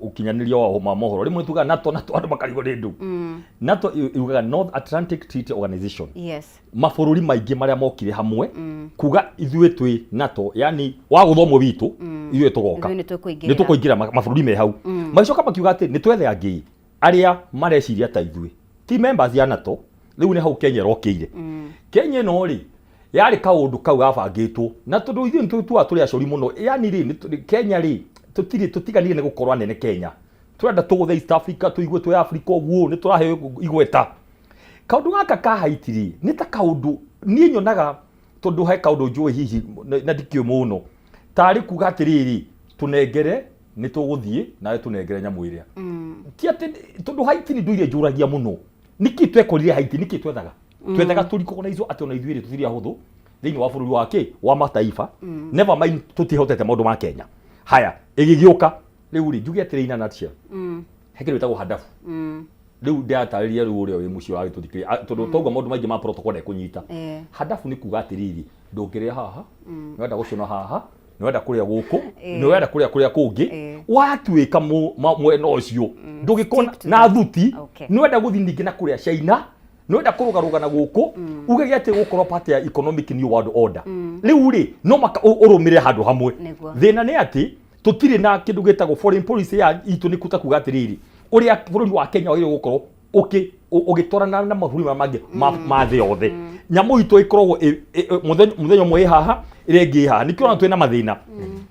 ũkinyanĩria wa mohoro, rĩmwe nĩ tugaga NATO, NATO, andũ makarigwo nĩ ndũ. NATO yugaga North Atlantic Treaty Organization. Mabũrũri maingĩ marĩa mokire hamwe kuga ithuĩ twĩ NATO, yani wagũthwo witũ ithuĩ tũgoka. Ithuĩ nĩ tũkũingĩrĩra. Nĩ tũkũingĩra. Mabũrũri me hau magĩcoka makiuga atĩ nĩ twethe angĩ arĩa mareciria ta ithuĩ, ti members ya NATO. Rĩu nĩ hau Kenya ĩrokĩire. Kenya ĩno rĩ, yarĩ kaũndũ kau gabangĩtwo, na tondũ ithuĩ nĩ tũtuaga tũrĩ acori mũno, yani rĩ Kenya rĩ, tũtirĩ tũtiganire nĩ gũkorwo anene. Kenya tũrenda tũgũthe East Africa, tũigue twĩ Africa ũguo nĩ tũraheo igweta. Kaũndũ gaka ka Haiti rĩ, nĩ ta kaũndũ niĩ nyonaga, tondũ he kaũndũ njũĩ hihi na ndikĩũĩ mũno, tarĩ kuga atĩrĩrĩ, tũnengere nĩ tũgũthiĩ nawe tũnengere nyamũ ĩrĩa ti atĩ, tondũ Haiti nĩ ndũire njũragia mũno nĩkĩ twekorire Haiti, nĩkĩ twethaga tũrikognizwo atĩ ona ithuĩ rĩ tũtirĩ ahũthũ thĩinĩ wa bũrũri wa kĩ wa mataifa. Never mind tũtihotete maũndũ ma Kenya. Haya, ĩgĩgĩũka rĩu rĩ, njuge atĩrĩ, in a nutshell, he kĩndũ gĩtagwo hadafu. Rĩu ndĩratarĩria rĩu ũrĩa wĩ mũciĩ wagĩtũthikĩrĩria, tondũ toguo maũndũ maingĩ ma protocol ndekũnyita. Hadafu nĩ kuga atĩrĩrĩ, ndũngĩrĩa haha, nĩwenda gũcũna haha, nĩwenda kũrĩa gũkũ, nĩwenda kũrĩa kũrĩa kũngĩ, watuĩka mwena ũcio ndũgĩkorwo Stick to na that. thuti. Nĩwenda gũthiĩ ningĩ na kũrĩa China, nĩwenda kũrũgarũga na gũkũ, ugage atĩ gũkorwo part ya economic new world order. Rĩu rĩ, no maka ũrũmĩrĩre handũ hamwe. Thĩna nĩ atĩ tũtirĩ na kĩndũ gĩtagwo foreign policy ya itũ, nĩ kuta kuga atĩrĩrĩ, ũrĩa bũrũri wa Kenya wagĩrĩirwo gũkorwo ũgĩtwarana na mabũrũri marĩa mangĩ ma thĩ yothe. Nyamũ itũ ĩkoragwo mũthenya ũmwe ĩ haha, Ĩrĩa ĩngĩ ĩ haha nĩkĩo ona twĩna mathĩna.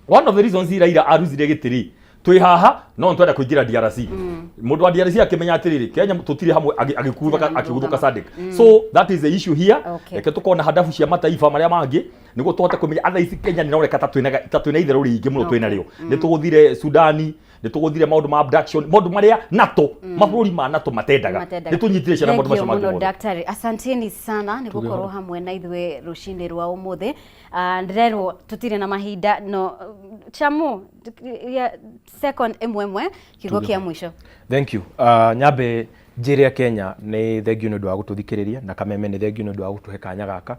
One of the reasons Raila aruzire gĩtĩ rĩ, twĩ haha no nĩtwenda kũingĩra DRC. Mũndũ wa DRC akĩmenya atĩrĩrĩ, Kenya tũtirĩ hamwe, agĩkuthũka akĩguthũka SADC. So that is the issue here. Reke tũkorwo na hadabu cia mataifa marĩa mangĩ nĩguo tũhote kũmenya. Otherwise Kenya nĩ ĩroneka ta twĩna itherũ rĩingĩ mũno twĩna rĩo. Nĩ tũgũthire Sudani, nĩ tũgũthire maũndũ ma abduction, maũndũ marĩa NATO, mabũrũri ma NATO matendaga. Matendaga. Nĩ tũnyitire ciana maũndũ Thank macio you mangĩ mũno mothe. Daktari, asanteni sana nĩ gũkorwo hamwe na ithuĩ rũcinĩ rwa ũmũthĩ. Ah, ndĩrerwo tũtirĩ na mahinda no chamu ya second ĩmwe ĩmwe kiugo kĩa mũico. Thank you. Nyambe njĩre Kenya nĩ thank you nĩ ũndũ wa gũtũthikĩrĩria, na Kameme nĩ thank you nĩ ũndũ wa gũtũhe kanya gaka.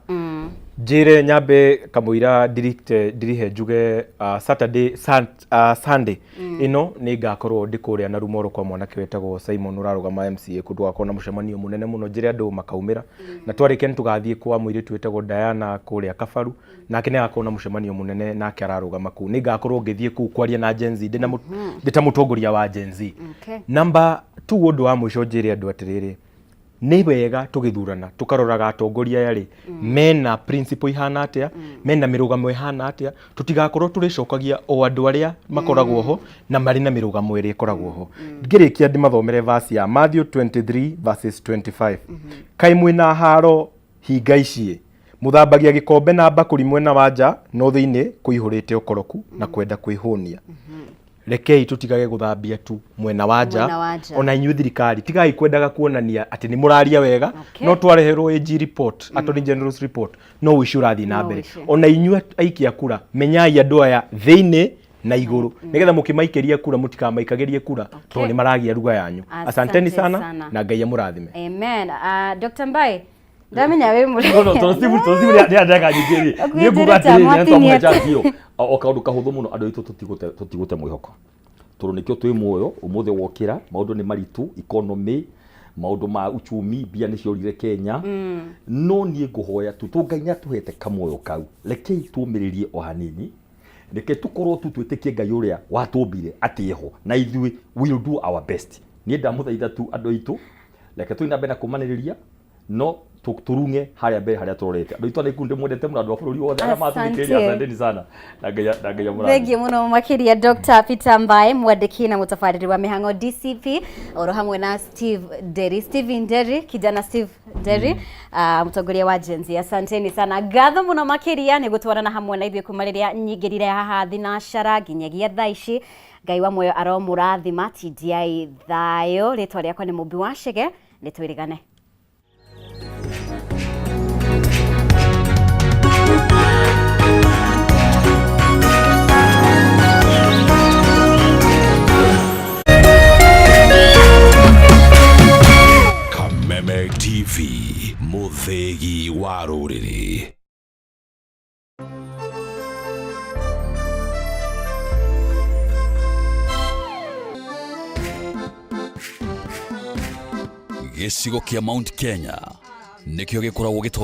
Njĩre nyambe kamũira ndirite ndirihe njuge Saturday Sunday ĩno nĩ ngakorwo ndĩ kũrĩa na Rumoro kwa mwanake wetagwo Simon ũrarũgama MCA kũndũ gakorwo na mũcemanio mũnene mũno. Njĩre andũ makaumĩra, na twarĩkia nĩ tũgathiĩ kwa mũirĩtu wĩtagwo Diana kũrĩa Kabaru, nake nĩ agakorwo na mũcemanio mũnene, nake ararũgama kũu. Nĩ ngakorwo ngĩthiĩ kũu kwaria na Gen Z ndĩ ta mũtongoria wa Gen Z. Number two, ũndũ wa mũico njĩre andũ atĩrĩrĩ, nĩ wega tũgĩthurana tũkaroraga atongoria aya rĩ, mena principle ihana atĩa, mena mĩrũgamo ĩhana atĩa. Tũtigakorwo tũrĩcokagia o andũ arĩa makoragwo ho na marĩ na mĩrũgamo ĩrĩa ĩkoragwo ho. Ngĩrĩkia ndĩmathomere verse ya Matthew 23 verses 25: "Kaĩ mwĩna haro hinga ici, mũthambagia gĩkombe na mbakũri mwena wa nja, no thĩinĩ kũihũrĩte ũkoroku na kwenda kwĩhũnia." Rekei tũtigage gũthambia tu mwena wa nja. Mwena wa nja. Ona inyuĩ thirikari, tigai kwendaga kuonania atĩ nĩ mũraria wega. No twareherwo AG report, Attorney General's report, no ũici ũrathiĩ na No mbere. ũici. Ona inyuĩ aikia kura, menyai andũ aya thĩinĩ na igũrũ, nĩgetha mũkĩmaikĩria kura mũtikamaikagĩrie kura tondũ nĩ maragia ruga yanyu. Asanteni Asante sana, sana. na Ngai amũrathime. Amen. Dr. Mbai, ndamenya wĩ mũrĩ No, no, tondũ Steve nĩ andega nyingĩ rĩ, niĩ nguga Ũkwĩnjĩrĩte atĩrĩrĩ, nĩ twamũhe amwatinie. chance ĩyo. O kaũndũ kahũthũ mũno, andũ aitũ, tũtigũte mwĩhoko tondũ nĩkĩo twĩ muoyo ũmũthĩ. Wokĩra maũndũ nĩ maritũ, economy, maũndũ ma uchumi, mbia nĩ ciorire Kenya, no niĩ ngũhoya tu tũ Ngai nĩ atũhete kamuoyo kau, rekei tũmĩrĩrie o hanini, reke tũkorwo tu twĩtĩkie Ngai ũrĩa watũmbire atĩ eho na ithuĩ, we'll do our best. Niĩ ndamũthaitha tu andũ aitũ, reke tũthiĩ na mbere na kũmanĩrĩria, no tũrung'e harĩa mbere harĩa tũrorete. Andũ aitũ a Naikuru, ndĩmwendete mũno, andũ a bũrũri wothe arĩa matũthikĩrĩria. Asante. Asanteni sana na Ngai amũrathime. Thengiũ mũno makĩria Dr. Peter Mbae, mwandĩki na mũtabarĩri wa mĩhang'o DCP, oro hamwe na Steve Nderi, Steven Nderi, kijana Steve Nderi, mũtongoria wa Gen Z. Asanteni sana, ngatho mũno makĩria nĩ gũtwarana hamwe na ithuĩ kuma rĩrĩa nyingĩrire haha thinashara nginyagia thaa ici. Ngai wa muoyo aromũrathima. TDI thayũ. Rĩtwa rĩakwa nĩ Mũmbi wa Chege, nĩ twĩrĩgane. Kameme TV, mũthĩgi wa rũrĩrĩ. Gĩcigo kĩa Mount Kenya nĩkĩo gĩkoragwo gĩto